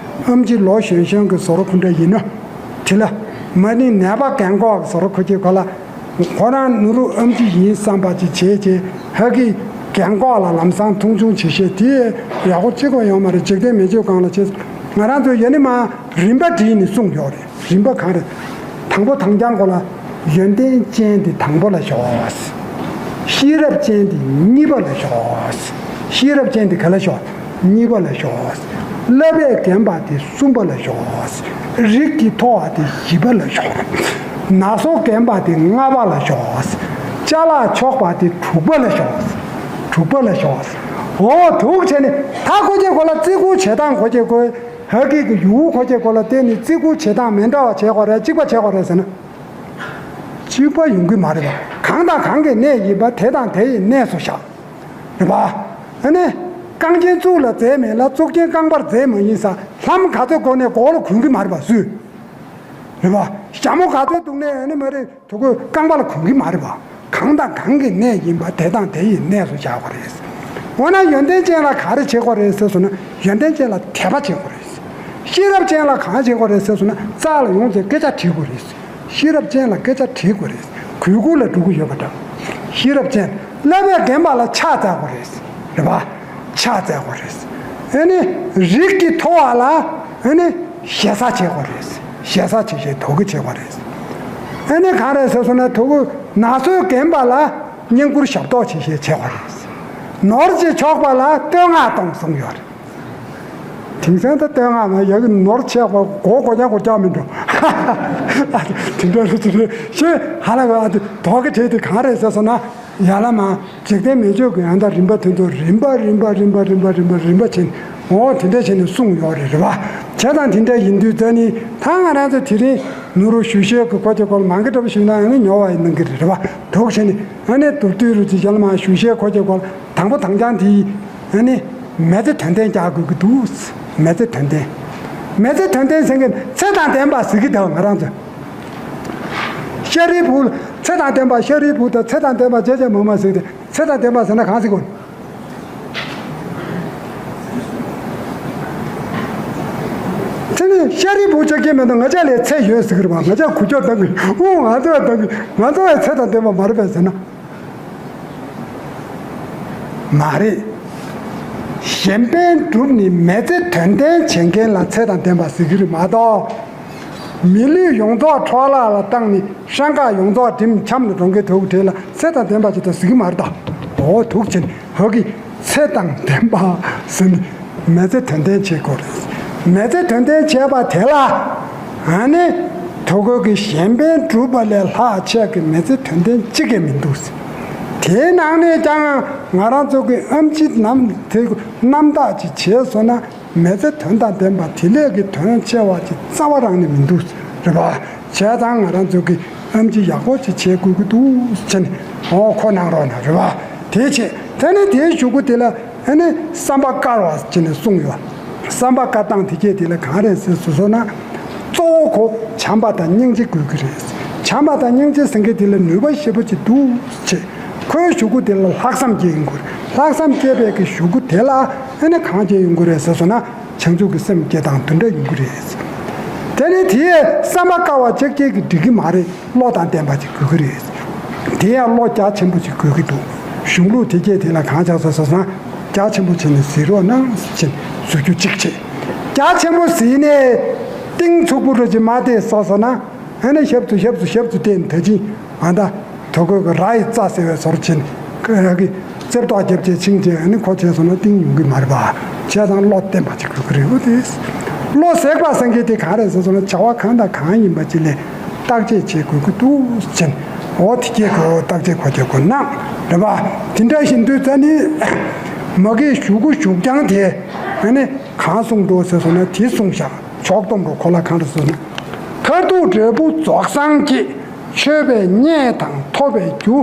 ཨེམ་ཆི་ལོ་གཞོན་གཞོན་གི་བཟོ་འདྲ་ཁོ་འདྲ་ཡིན་ན། དེ་ལ་མ་ནི་ནད་པ་རྒན་གོག་གི་བཟོ་འདྲ་ཁོ་ཅིག་ག་ལ། ཁོ་རང་ནུ་རུ་ཨེམ་ཆི་ཡིན་བསམ་པ་ཅིག་བྱས་བྱས། ཧ་གི་རྒན་གོག་ལ་ལམ་སང་མཐོང་ཆུང་བྱེད་ཤེས་དེ་ཡག་པོ་གཅིག་པ་ཡོད་མ་རེད། འཇིག་རྟེན་མི་ཆོས་སྒང་ལ་བྱས། ང་རང་ཚོ་ཡ་ནི་མ་རིམ་པ་བྲིས་ནས་གསུངས་ཡོད་རེད། རིམ་པ་གང་རེད། དང་པོ་དང་རྐྱང་གོ་ལ། ཡོན་ཏན་ཅན་དེ་དང་པོ་ལ་ཞོག་ཤེས་རབ་ཅན་དེ་གཉིས་པ་ལ་ཞོག་ཤེས་རབ་ཅན་དེ་ག་ལ་ཞོག་གཉིས་པ་ལ་ཞོག་བསླབ་པས་རྒན་པ་དེ་གསུམ་པ་ལ་ཞོག་རིགས་ཀྱི་མཐོ་བ་དེ་བཞི་པ་ལ་ཞོག་ན་སོ་རྒན་པ་དེ་ལྔ་པ་ལ་ཞོག་ཅ་ལག་ཆོག་པ་དེ་དྲུག་པ་ལ་ཞོག་དྲུག་པ་ལ་ཞོག་འོ་དུག་བྱས་ནས་ད་ཁོ་ཅེ་གོ་ལ་བརྩི་བཀུར་བྱེད་སྟངས་ཁོ་ཅེ་གོ། ཧ་གི་གི་ཡུལ་ཁོ་ཅེ་གོ་ལ་བརྟེན་ནས་བརྩི་བཀུར་བྱེད་སྟངས་མི་འདྲ་བ་བྱེད་དགོས་རེད། གཅིག་པ་བྱེད་དགོས་རེད་ཟེར་ན། གཅིག་པ་ཡོང་གི་མ་རེད་པ། གང་དང་གང་གི་གནས་ཡིན་པ་དེ་དང་དེ་ཡི་གནས་སུ་བཞག་རེད་པ། ཨ་ནི། རྐང་རྗེན་གཙུག་ལ་འཛེགས་མིན་ལ། གཙུག་རྗེན་རྐང་པར་འཛེགས་མ་ཡིན་ཟེར། ལྷམ་ག་ཚོད་གོན་ནས་མགོ་ལ་གོན་གི་མ་རེད་པ་སུས། རེད་པ། ཞྭ་མོ་ག་ཚོད་གཏུགས་ནས་ཨ་ནི་མ་རེད། དུ་གོས་རྐང་པ་ལ་གོན་གི་མ་རེད་པ། གང་དང་གང་གི་གནས་ཡིན་པ་དེ་དང་དེ་ཡི་གནས་སུ་བཞག་དགོས་རེད། འོ་ན་ཡོན་ཏན་ཅན་ལ་ག་རེ་བྱེད་དགོས་རེད་ཟེར་སོང་ན། ཡོན་ཏན་ཅན་ལ་དད་པ་བྱེད་དགོས་རེད། ཤེས་རབ་ཅན་ལ་གང་བྱེད་དགོས་རེད་ཟེར་སོང་ན། རྩ་ལ་ཡོང་ཚེ་སྐད་ཆ་དྲིས་དགོས་རེད། ཤེས་རབ་ཅན་ལ་སྐད་ཆ་དྲིས་དགོས་རེད། གུས་བཀུར་ལ་འགྲོ་གི་ཡོད་པ་འདྲ། ཤེས་རབ་ཅན། བསླབ་པས་རྒན་པ་ལ་ཕྱག་འཚལ་དགོས་རེད། རེད་པ། ཕྱག་འཚལ་དགོས་རེད། ཨ་ནི་རིགས་ཀྱི་མཐོ་བ་ལ་ཨ་ནི་ཞེ་ས་བྱེད་དགོས་རེད། ཞེ་ས་བྱེད་ཞེས་དོ་གུ་བྱེད་དགོས་རེད། ཨ་ནི་གང་རེད་ཟེར་སོང་ན། དོ་གུ་ན་སོ་རྒན་པ་ལ་བསྙེན་བཀུར་ཞབས་ཏོག་བྱེད་ཞེས་བྱེད་དགོས་རེད། ནོར་གྱི་ཆོག་པ་ལ་བསྟོད་བསྔགས་གཏོང་གསུངས་ཡོད་རེད། དེང་སང་ད་བསྟོད་བསྔགས་ན་ཡ་གི་ནོར་ཆག་པ་མགོ་སྒོ་རྐྱང་སྒོ་རྐྱང་མི་འགྲོ། དེ་འདྲ་རེད་ཅེས་ཞེས་ཧ་ལ་གི་ཨ་དེ་དོག་གི་བྲིས་དེ་གང་རེད་ཟེར་སོང་ན། ཡ་ལ་མ་འཇིག་རྟེན་མི་ཆོས་ཀྱི་ཡང་དག་རིམ་པ་དེ་ཚོ་རིམ་པ་རིམ་པ་རིམ་པ་རིམ་པ་རིམ་པ་བྱས་ནས། འོ་དེ་འདྲ་བྱས་ནས་གསུངས་ཡོད་རེད། རེད་པ། བྱས་ཙང་དེ་འདྲ་ཡིན་དུས་ད་ནི་ད་ང་རང་ཚོ་དེ་རིང་ནུ་རོ་ཞུ་ཤེས་ཀྱི་ཁོ་ཅེ་སྐོར་མང་གི་འདྲ་པོ་ཞུས་ན་ཡང་ནི་ཉོ་བ་ཡིན་གནང་གི་རེད། རེད་པ། དོག་བྱས་ནས་ཨ་ནི་དུར་དུས་རུ་ཅིག་ཡ་ལ་མ་ཞུ་ཤེས་ཁོ་ཅེ་སྐོར་དང་པོ་དང་རྐྱང་དེ་ཡིས། ཨ་ནི། མི་ཚེ་དོན་ལྡན་རྒྱག་དགོས་ཀྱི་འདུག་མི་ཚེ་དོན་ལྡན། མི་ཚེ་དོན་ལྡན་ཟེར་མཁན་ཚེ་དང་ལྡན་པ་ཟེར་གྱི་འདུག་ང་རང་ཚོ། ཤཱ་རིའི་བུ། ཚེ་དང་ལྡན་པ་ཤཱ་རིའི་བུ་དང་། ཚེ་དང་ལྡན་པ་རྗེ་བཙུན་མི་མ་ཟེར་ཏེ། ཚེ་དང་ལྡན་པ་ཟེར་ན་གང་ཟེར་དགོས། ཚེ་ནི་ཤཱ་རིའི་བུ་ཆགས་ཀྱི་མེད་དང་། ང་ཅག་ལ་ཚེ་ཡོད་ཟེར་གྱི་རེད་པ། ང་ཅག་གུ་ཅོག་བཏང་གི། ཨོ་ང་ཚོ་བཏང་གི། ང་ཚོ་ཚེ་དང་ལྡན་པ་མ་རེད་པས་ཟེར་ན། མ་རེད། གཞན་ཕན་བསྒྲུབས་ནས་མི་ཚེ་དོན་ལྡན་བྱེད་མཁན་ལ་ཚེ་དང་ལྡན་པ་ཟེར་གྱི་རེད་མ་གཏོགས། མི་ལུས་ཡོངས་རྫོགས་འཕྲོ་བརླག་ལ་བཏང་ནས་ཧྲང་ཀ་ཡོངས་རྫོགས་འགྲིམ་འཁྱམས་ནས་འགྲོ་མཁན་དེ་གྲས་ལ་ཚེ་དང་ལྡན་པ་ཅིག་ད་ཟེར་གྱི་མ་རེད་ད། འོ་དུག་ཆེན་ཧ་གི་ཚེ་དང་ལྡན་པ་ཟེར་ནས། མི་ཚེ་དོན་ལྡན་བྱེད་དགོས་རེད། མི་ཚེ་དོན་ལྡན་བྱས་པ་དེ་ལ། ཨ་ནི། དོ་གོས་ཀྱི་གཞན་ཕན་སྒྲུབ་པ་ལས་ལྷག་ཆེ་གི་མི་ཚེ་དོན་ལྡན་གཅིག་ཀྱང་མི་འདུག་དེའི་ནང་ནས་ཀྱང་ང་རང་ཚོ་གི་ཨེམ་ཆི་རྣམ་དེ་རྣམ་དག་ཅིག་བྱས་སོང་ན། མི་ཚེ་དོན་དང་ལྡན་པ་དེ་ལས་ཀྱི་དོན་ཆེ་བ་ཅིག་རྩ་བ་རང་ནས་མི་འདུག་རེད་པ། བྱས་ཙང་ང་རང་ཚོ་གི་ཨེམ་ཆི་ཡག་པོ་ཅིག་བྱེད་དགོས་ཀྱི་འདུག་ཟེར་ནས་འོ་ཁོ་གནང་རོགས་གནང་རེད་པ། དེ་བྱས་དེ་ནས་དེའི་གཞུག་གུ་དེ་ལ་ཨ་ནི་བསམ་པ་དཀར་བ་ཅེས་ནས་གསུངས་ཡོད། བསམ་པ་དཀར་སྟངས་དེ་སྐད་དེ་ལ་གང་རེད་ཟེར་སོ་སོ་ན། གཙོ་བོ་ཁོ་བྱམས་པ་དང་སྙིང་རྗེ་དགོས་ཀྱི་རེད། བྱམས་པ་དང་སྙིང་རྗེ་ཟེར་མཁན་དེ་ལ་ནུས་པ་ཞེ་པོ་ཅིག་འདུག་ཅེས། ཁོའི་གཞུག་གུ་དེ་ལ་ལྷག་བསམ་སྐྱེ་ཡོང་གི་རེད། ལྷག་བསམ་སྐྱེས་པའི་གི་གཞུག་གུ་དེ་ལ་ཨ་ནི་གང་སྐྱེ་ཡོང་གི་རེད་ཟེར་སོང་ན། བྱང་ཆུབ་ཀྱི་སེམས་སྐྱེ་སྟངས་དེ་འདྲ་ཡོང་གི་རེད། དེ་ནི་དེས་བསམ་པ་དཀར་བ་ཅིག་སྐྱེ་གི་འགྲིག་གི་མ་རེད། བློ་དང་ལྡན་པ་ཅིག་དགོས་ཀྱི་རེད། དེ་ཡང་བློ་རྒྱ་ཆེན་པོ་ཅིག་དགོས་ཀྱི་འདུག་གཞུང་ལུགས་དེ་སྐད་དེ་ལ་གང་ཆགས་སོ་ཟེར་ན། རྒྱ་ཆེན་པོ་བྱས་ནས་གཟིགས་རོགས་གནང་ཟེར་ནས་གཟིགས་རྒྱུ་གཅིག་བྱས། རྒྱ་ཆེན་པོ་གཟིགས་ནས་གཏིང་ཚུགས་པོ་རུ་ཅིག་མ་བལྟས་སོ་ཟེར་ན། ཨ་ནི་ཞབས་ཏུ་ཞབས་ཏུ་ཞབས་ཏུ་བལྟས་ནས་ད་ཅིང་ཨ་ད་དོ་གོས་ཀྱི་ར་ཡི་རྩ་ཟེར་བའི་བཟོ་འདྲ་བྱས་ནས་ར་གི་རྩེབ་ཏོག་རྒྱབ་བྱས་ཕྱིན་བྱས་ཨ་ནི་ཁོ་བྱས་སོང་ན་གཏིང་ཡོང་གི་མ་རེད་པ། བྱས་ཙང་བློ་བརྟན་པ་ཅིག་དགོས་ཀྱི་རེད། འོ་དེ་བློ་གཟེགས་པ་ཟེར་མཁན་དེ་གང་རེད་ཟེར་སོང་ན། བྱ་བ་གང་དང་གང་ཡིན་པ་ཅིག་ལ་བརྟག་དཔྱད་བྱེད་དགོས་ཀྱི་འདུག་ཟེར་ནས། འོ་དེ་སྐད་ཀྱི་འོ་བརྟག་དཔྱད་ཁོ་སྐྱེ་དགོས་ན་རེད་པ། དེ་འདྲ་ཞིག་འདུག་ཙང་ནི་མ་གིའི་གཞུག་གུ་གཞུག་རྐྱང་དེ་ཨ་ནི་གང་གསུངས་འདུག་ཟེར་སོང་ན། དེ་གསུངས་བཞག་ཕྱོགས་སྡོམ་རུ་ཁོ་ལ་གང་རེད་ཟེར་ན། མཐར་ཐུག་འབྲས་བུ་རྫོགས་སངས་རྒྱས། མཆོད་པས་བརྙས་དང་ཐོབ་པའི་རྒྱུ།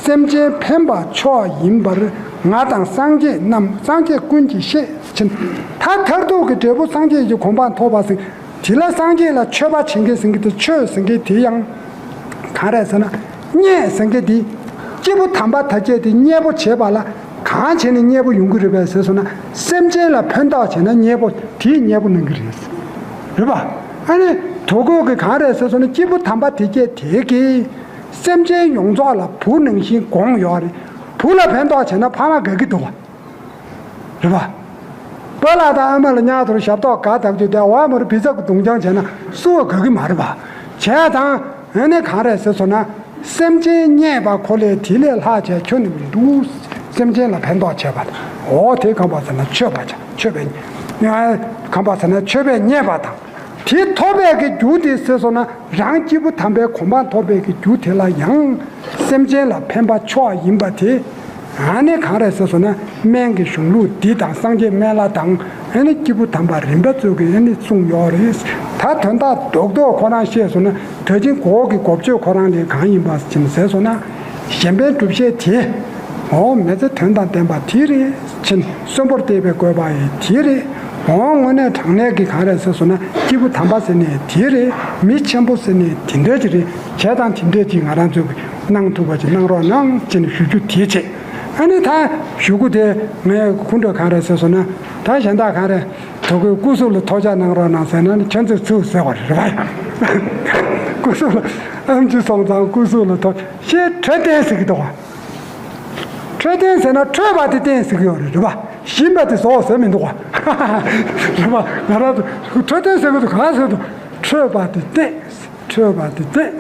སེམས་ཅན་ཕན་པ་མཆོག་ཡིན་པར། ང་དང་སངས་རྒྱས་རྣམས་སངས་རྒྱས་ཀུན་གྱིས་ཤེས་ཕྱིན། ད་མཐར་ཐུག་གི་འབྲས་བུ་སངས་རྒྱས་ཀྱི་གོ་འཕང་ཐོབ་པ་ཟེར། དེ་ལ་སངས་རྒྱས་ལ་མཆོད་པ་བྱེད་མཁན་ཟེར་མཁན་དེ། མཆོད་ཟེར་མཁན་དེ་ཡང་གང་རེད་ཟེར་ན། བརྙས་ཟེར་མཁན་དེ། སྐྱེས་བུ་དམ་པ་དག་བྱས་ཏེ་བརྙས་པོ་བྱེད་པ་ལ་གང་བྱས་ནས་བརྙས་པོ་ཡོང་གི་རེད་པས་ཟེར་སོང་ན། སེམས་ཅན་ལ་ཕན་ཐོགས་བྱས་ན་བརྙས་པོ་དེས་བརྙས་པོ་གནང་གི་རེད། རེད་པ། ཨ་ནི་དོ་གོས་ཀྱི་གང་རེད་ཟེར་སོང་ན། སྐྱེས་བུ་དམ་པ་དེ་སྐད་དེ་གིས་སེམས་ཅན་ཡོངས་རྫོགས་ལ་བུ་ནང་བཞིན་དགོངས་ཡོད་རེད། བུ་ལ་ཕན་ཐོགས་བྱས་ན་ཕ་མ་དགའ་གི་འདུག་ག་རེད་པ། པཱ་ལགས་དང་ཨ་མ་ལ་ཉག་ཐོར་ཞབས་ཏོག་དགའ་ཐག་ཆོད་དེ། འོ་མོར་བི་ཛ་གི་རྡུང་རྐྱང་བྱས་ན་སུ་བ་དགའ་གི་མ་རེད་པ། བྱས་ཙང་ཨ་ནི་གང་རེད་ཟེར་སོང་ན། སེམས་ཅན་བརྙས་པ་ཁོ་ལས་དེ་ལས་ལྷག་བྱས་ཁྱོན་ནས་མི་འདུག་སེམས་ཅན་ལ་ཕན་ཐོགས་བྱས་པ་དང་། འོ་དེ་གང་པ་ཟེར་ན་མཆོད་པ་བྱ། མཆོད་པའི་གང་པ་ཟེར་ན་མཆོད་པས་བརྙས་པ་དང་། དེ་ཐོབ་པའི་གི་རྒྱུ་དེ་ཟེར་སོང་ན། རང་སྐྱེས་བུ་དམ་པའི་གོ་འཕང་ཐོབ་པའི་གི་རྒྱུ་དེ་ལ་ཡང་སེམས་ཅན་ལ་ཕན་པ་མཆོག་ཡིན་པ་དེ། ཨ་ནི་གང་རེད་ཟེར་སོང་ན། སྨན་གྱི་གཞུང་ལུགས་འདི་དང་། སངས་རྒྱས་སྨན་བླ་དང་། ཨ་ནི་སྐྱེས་བུ་དམ་པ་རིམ་པ་ཚོས་ཀྱིས་ཨ་ནི་གསུངས་ཡོད་རེད། ད་དོན་དག་རྡོག་རྡོག་ཁོ་རང་བཤད་སོང་ན། ད་ཅིང་གོ་གི་འགོ་བརྗོད་ཁོ་རང་ལས་གང་ཡིན་པ་ཅིག་ཟེར་སོང་ན། གཞན་ཕན་སྒྲུབ་བྱེད་དེ། འོ་མི་ཚེ་དོན་དང་ལྡན་པ་དེ་རེད། ཕྱིན་གསོན་པོར་བསྡད་པའི་དགོས་པ་ཡི་དེ་རེད། འོ་དངོས་གནས་དྲང་གནས་ཀྱི་གང་རེད་ཟེར་སོང་ན། སྐྱེས་བུ་དམ་པ་ཟེར་ནས་དེ་རེད། མི་ཆེན་པོ་ཟེར་ནས་དེ་འདྲ་ཅིག་རེད། བྱས་ཙང་དེ་འདྲ་ཅིག་ང་རང་ཚོས་གནང་ཐུབ་པ་ཅིག་གནང་རོགས་གནང་ཅེས་ནས་ཞུ་རྒྱུ་དེ་བྱས། ཨ་ནི་ད་ཞུ་གུ་དེ་ངས་ཁུ་འདྲ་གང་རེད་ཟེར་སོང་ན། ད་གཞན་དག་གང་རེད། དོ་གོས་སྐུ་གཟུགས་ལ་ཐོ་ཅག་གནང་རོགས་གནང་ཟེར་ན་ནི་ཁྱོད་ཚོས་ཚུར་ཟེར་བ་རེད་པ། སྐུ་གཟུགས་ལ་ཨེམ་ཆི་སོང་ཙང་སྐུ་གཟུགས་ལ་ཐོ་ཞེས་འཕྲོད་བསྟེན་ཟེར་གི་འདུག་ག་འཕྲོད་བསྟེན་ཟེར་ན་འཕྲོད་པ་དེ་བསྟེན་ཟེར་གི་ཡོད་རེད། རེད་པ། ཞིམ་པ་དེ་ཟོ་ཟེར་མི་འདུག་ག་རེད་པ། ང་རང་ཚོ་འཕྲོད་བསྟེན་ཟེར་གི་འདུག་ག་ཟེར་འདུག་འཕྲོད་པ་དེ་བསྟེན། འཕྲོད་པ་དེ་བསྟེན།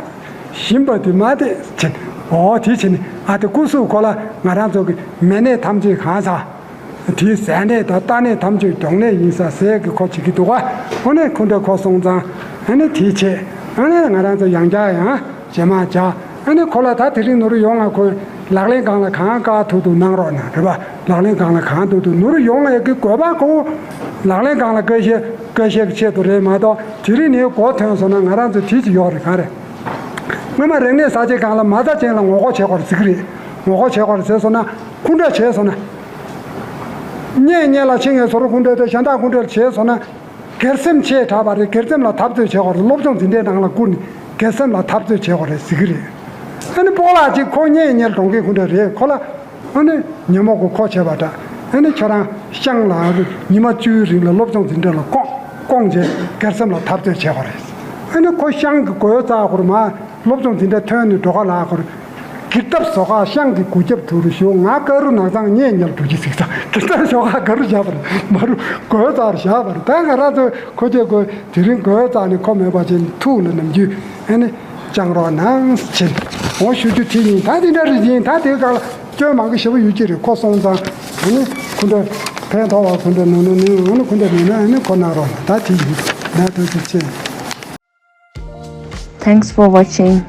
ཞིམ་པ་དེ་མ་བསྟེན་ཟེར། འོ་དེ་བྱས་ནས་ཨ་དེ་སྐུ་གཟུགས་ཁོ་ལ་ང་རང་ཚོ་གི་མེ་ནད་ཐམས་ཅད་གང་ཟག་དེའི་ཟས་ནད་དང་རྟ་ནད་ཐམས་ཅད་སྡུག་ནད་ཡིན་ས་ཟེར་གི་ཁོ་བྱེད་ཀྱི་འདུག་ག་འོ་ནས་ཁོ་འདྲ་ཁོ་སོང་ཙང་ཨ་ནི་དེ་བྱས། ཨ་ནི་ང་རང་ཚོ་ཡང་བསྐྱར་ཡང་རྗེས་མ་བྱ། ཨ་ནི་ཁོ་ལ་ད་དེ་རིང་ནུ་རུ་ཡོང་ང་ཁོས་ལག་ལེན་སྒང་ལ་གང་དཀའ་ཐུབ་ཐུབ་གནང་རོགས་གནང་། རེད་པ། ལག་ལེན་སྒང་ལ་གང་ཐུབ་ཐུབ་ནུ་རུ་ཡོང་ང་ཡ་གི་དགོས་པ་ཁོ་ལག་ལེན་སྒང་ལ་སྐད་ཤེས་སྐད་ཤེས་ཀྱི་ཆེད་དུ་རེད་མ་གཏོགས། དེ་རིང་ནས་འགོ་ཐོན་སོང་ན་ང་རང་ཚོ་དེ་ཅིག་ཡོད་རེད། གང་རེད། སྔོན་མ་རིག་གནས་གསར་བརྗེའི་སྒང་ལ་མ་རྩ་ཅན་ལ་ངོ་རྒོལ་བྱེད་དགོས་རེད་ཟེར་གི་རེད། ངོ་རྒོལ་བྱེད་དགོས་རེད་ཟེར་སོང་ན། སྐུ་འདྲ་བྱས་སོང་ན། གཉེན་ཉེ་ལ་ཕྱིན་ངས་ཟོ་རུ་སྐུ་འདྲ་དེ་གཞན་དག་སྐུ་འདྲ་བྱས་སོང་ན། སྒེར་སེམས་ཆེ་དྲགས་པ་རེད། སྒེར་སེམས་ལ་འཐབ་རྩོད་བྱེད་དགོས་རེད། སློབ་སྦྱོང་འཛིན་གྲྭའི་ནང་ལ་བསྐུར་ནས་སྒེར་སེམས་ལ་འཐབ་རྩོད་བྱེད་དགོས་རེད་ཟེར་གི་རེད། ཨ་ནི་སྤོ་ལགས་ཅིག་ཁོ་གཉེན་ཉེ་ལ་འགྲོ་མཁན་སྐུ་འདྲ་རེད། ཁོ་ལ་ཨ་ནི་ཉོན་མོངས་ཀྱི་ཁོ་བྱས་པ་འདྲ། ཨ་ནི་ཁྱོད་རང་ཤང་ལ་ཉི་མ་བཅུའི་རིང་ལ་སློབ་སྦྱོང་འཛིན་གྲྭ་ལ་བསྐོང་བསྐོང་བྱས་སྒེར་སེམས་ལ་འཐབ་རྩོད་བྱེད་དགོས་རེད། ཨ་ནི་ཁོ་ཤང་གི་གོས་རྩ་ཁོར་མ་སློབ་སྦྱོང་འཛིན་གྲྭ་ཐོན་ནས་འགྲོ་ག་ལ་ཁོར། གི་ཏབ་ཟོག་ཁ་ཤང་གི་གུ་རྒྱབ་དུ་རུ་ཞོག་ང་ཀ་རུ་ནག་ཚང་ཉེ་ཉལ་འགྲོ་གི་ཟིག་ཚ། གི་ཏབ་ཟོག་ཁ་ག་རུ་བཞག་པ་རེད། མ་རུ་གོས་རྩ་རུ་བཞག་པ་རེད། ད་ང་རང་ཚོ་ཁོ་ཚོས་གོས་དེ་རིང་གོས་རྩ་ནི་ཁོ་མེད་པ་ཅན་ཐུགས་ལ་ནམ་རྒྱུན་ཨ་ནི་བཅང་རོགས་གནང་ཕྱིན། འོ་ཞུ་རྒྱུ་དེ་ཡིན། ད་དེ་འདྲ་རེད་ཡིན། ད་དེའི་སྒང་ལ་སྐྱོན་མང་གི་ཞེ་པོ་ཡོད་ཀྱི་རེད། ཁོ་སོང་ཙང་ཨ་ནི་ཁོ་འདྲ་ཕན་ཐོགས་པ་ཁོ་འདྲ་ནོ་ནོ་ནོ་ཨ་ནི་ཁོ་འདྲ་མིན་ན་ཨ་ནི་ཁོ་གནང་རོགས་གནང་། ད་དེ་ཡིན། ད་ཐུགས་རྗེ་ཆེ། Thanks for watching.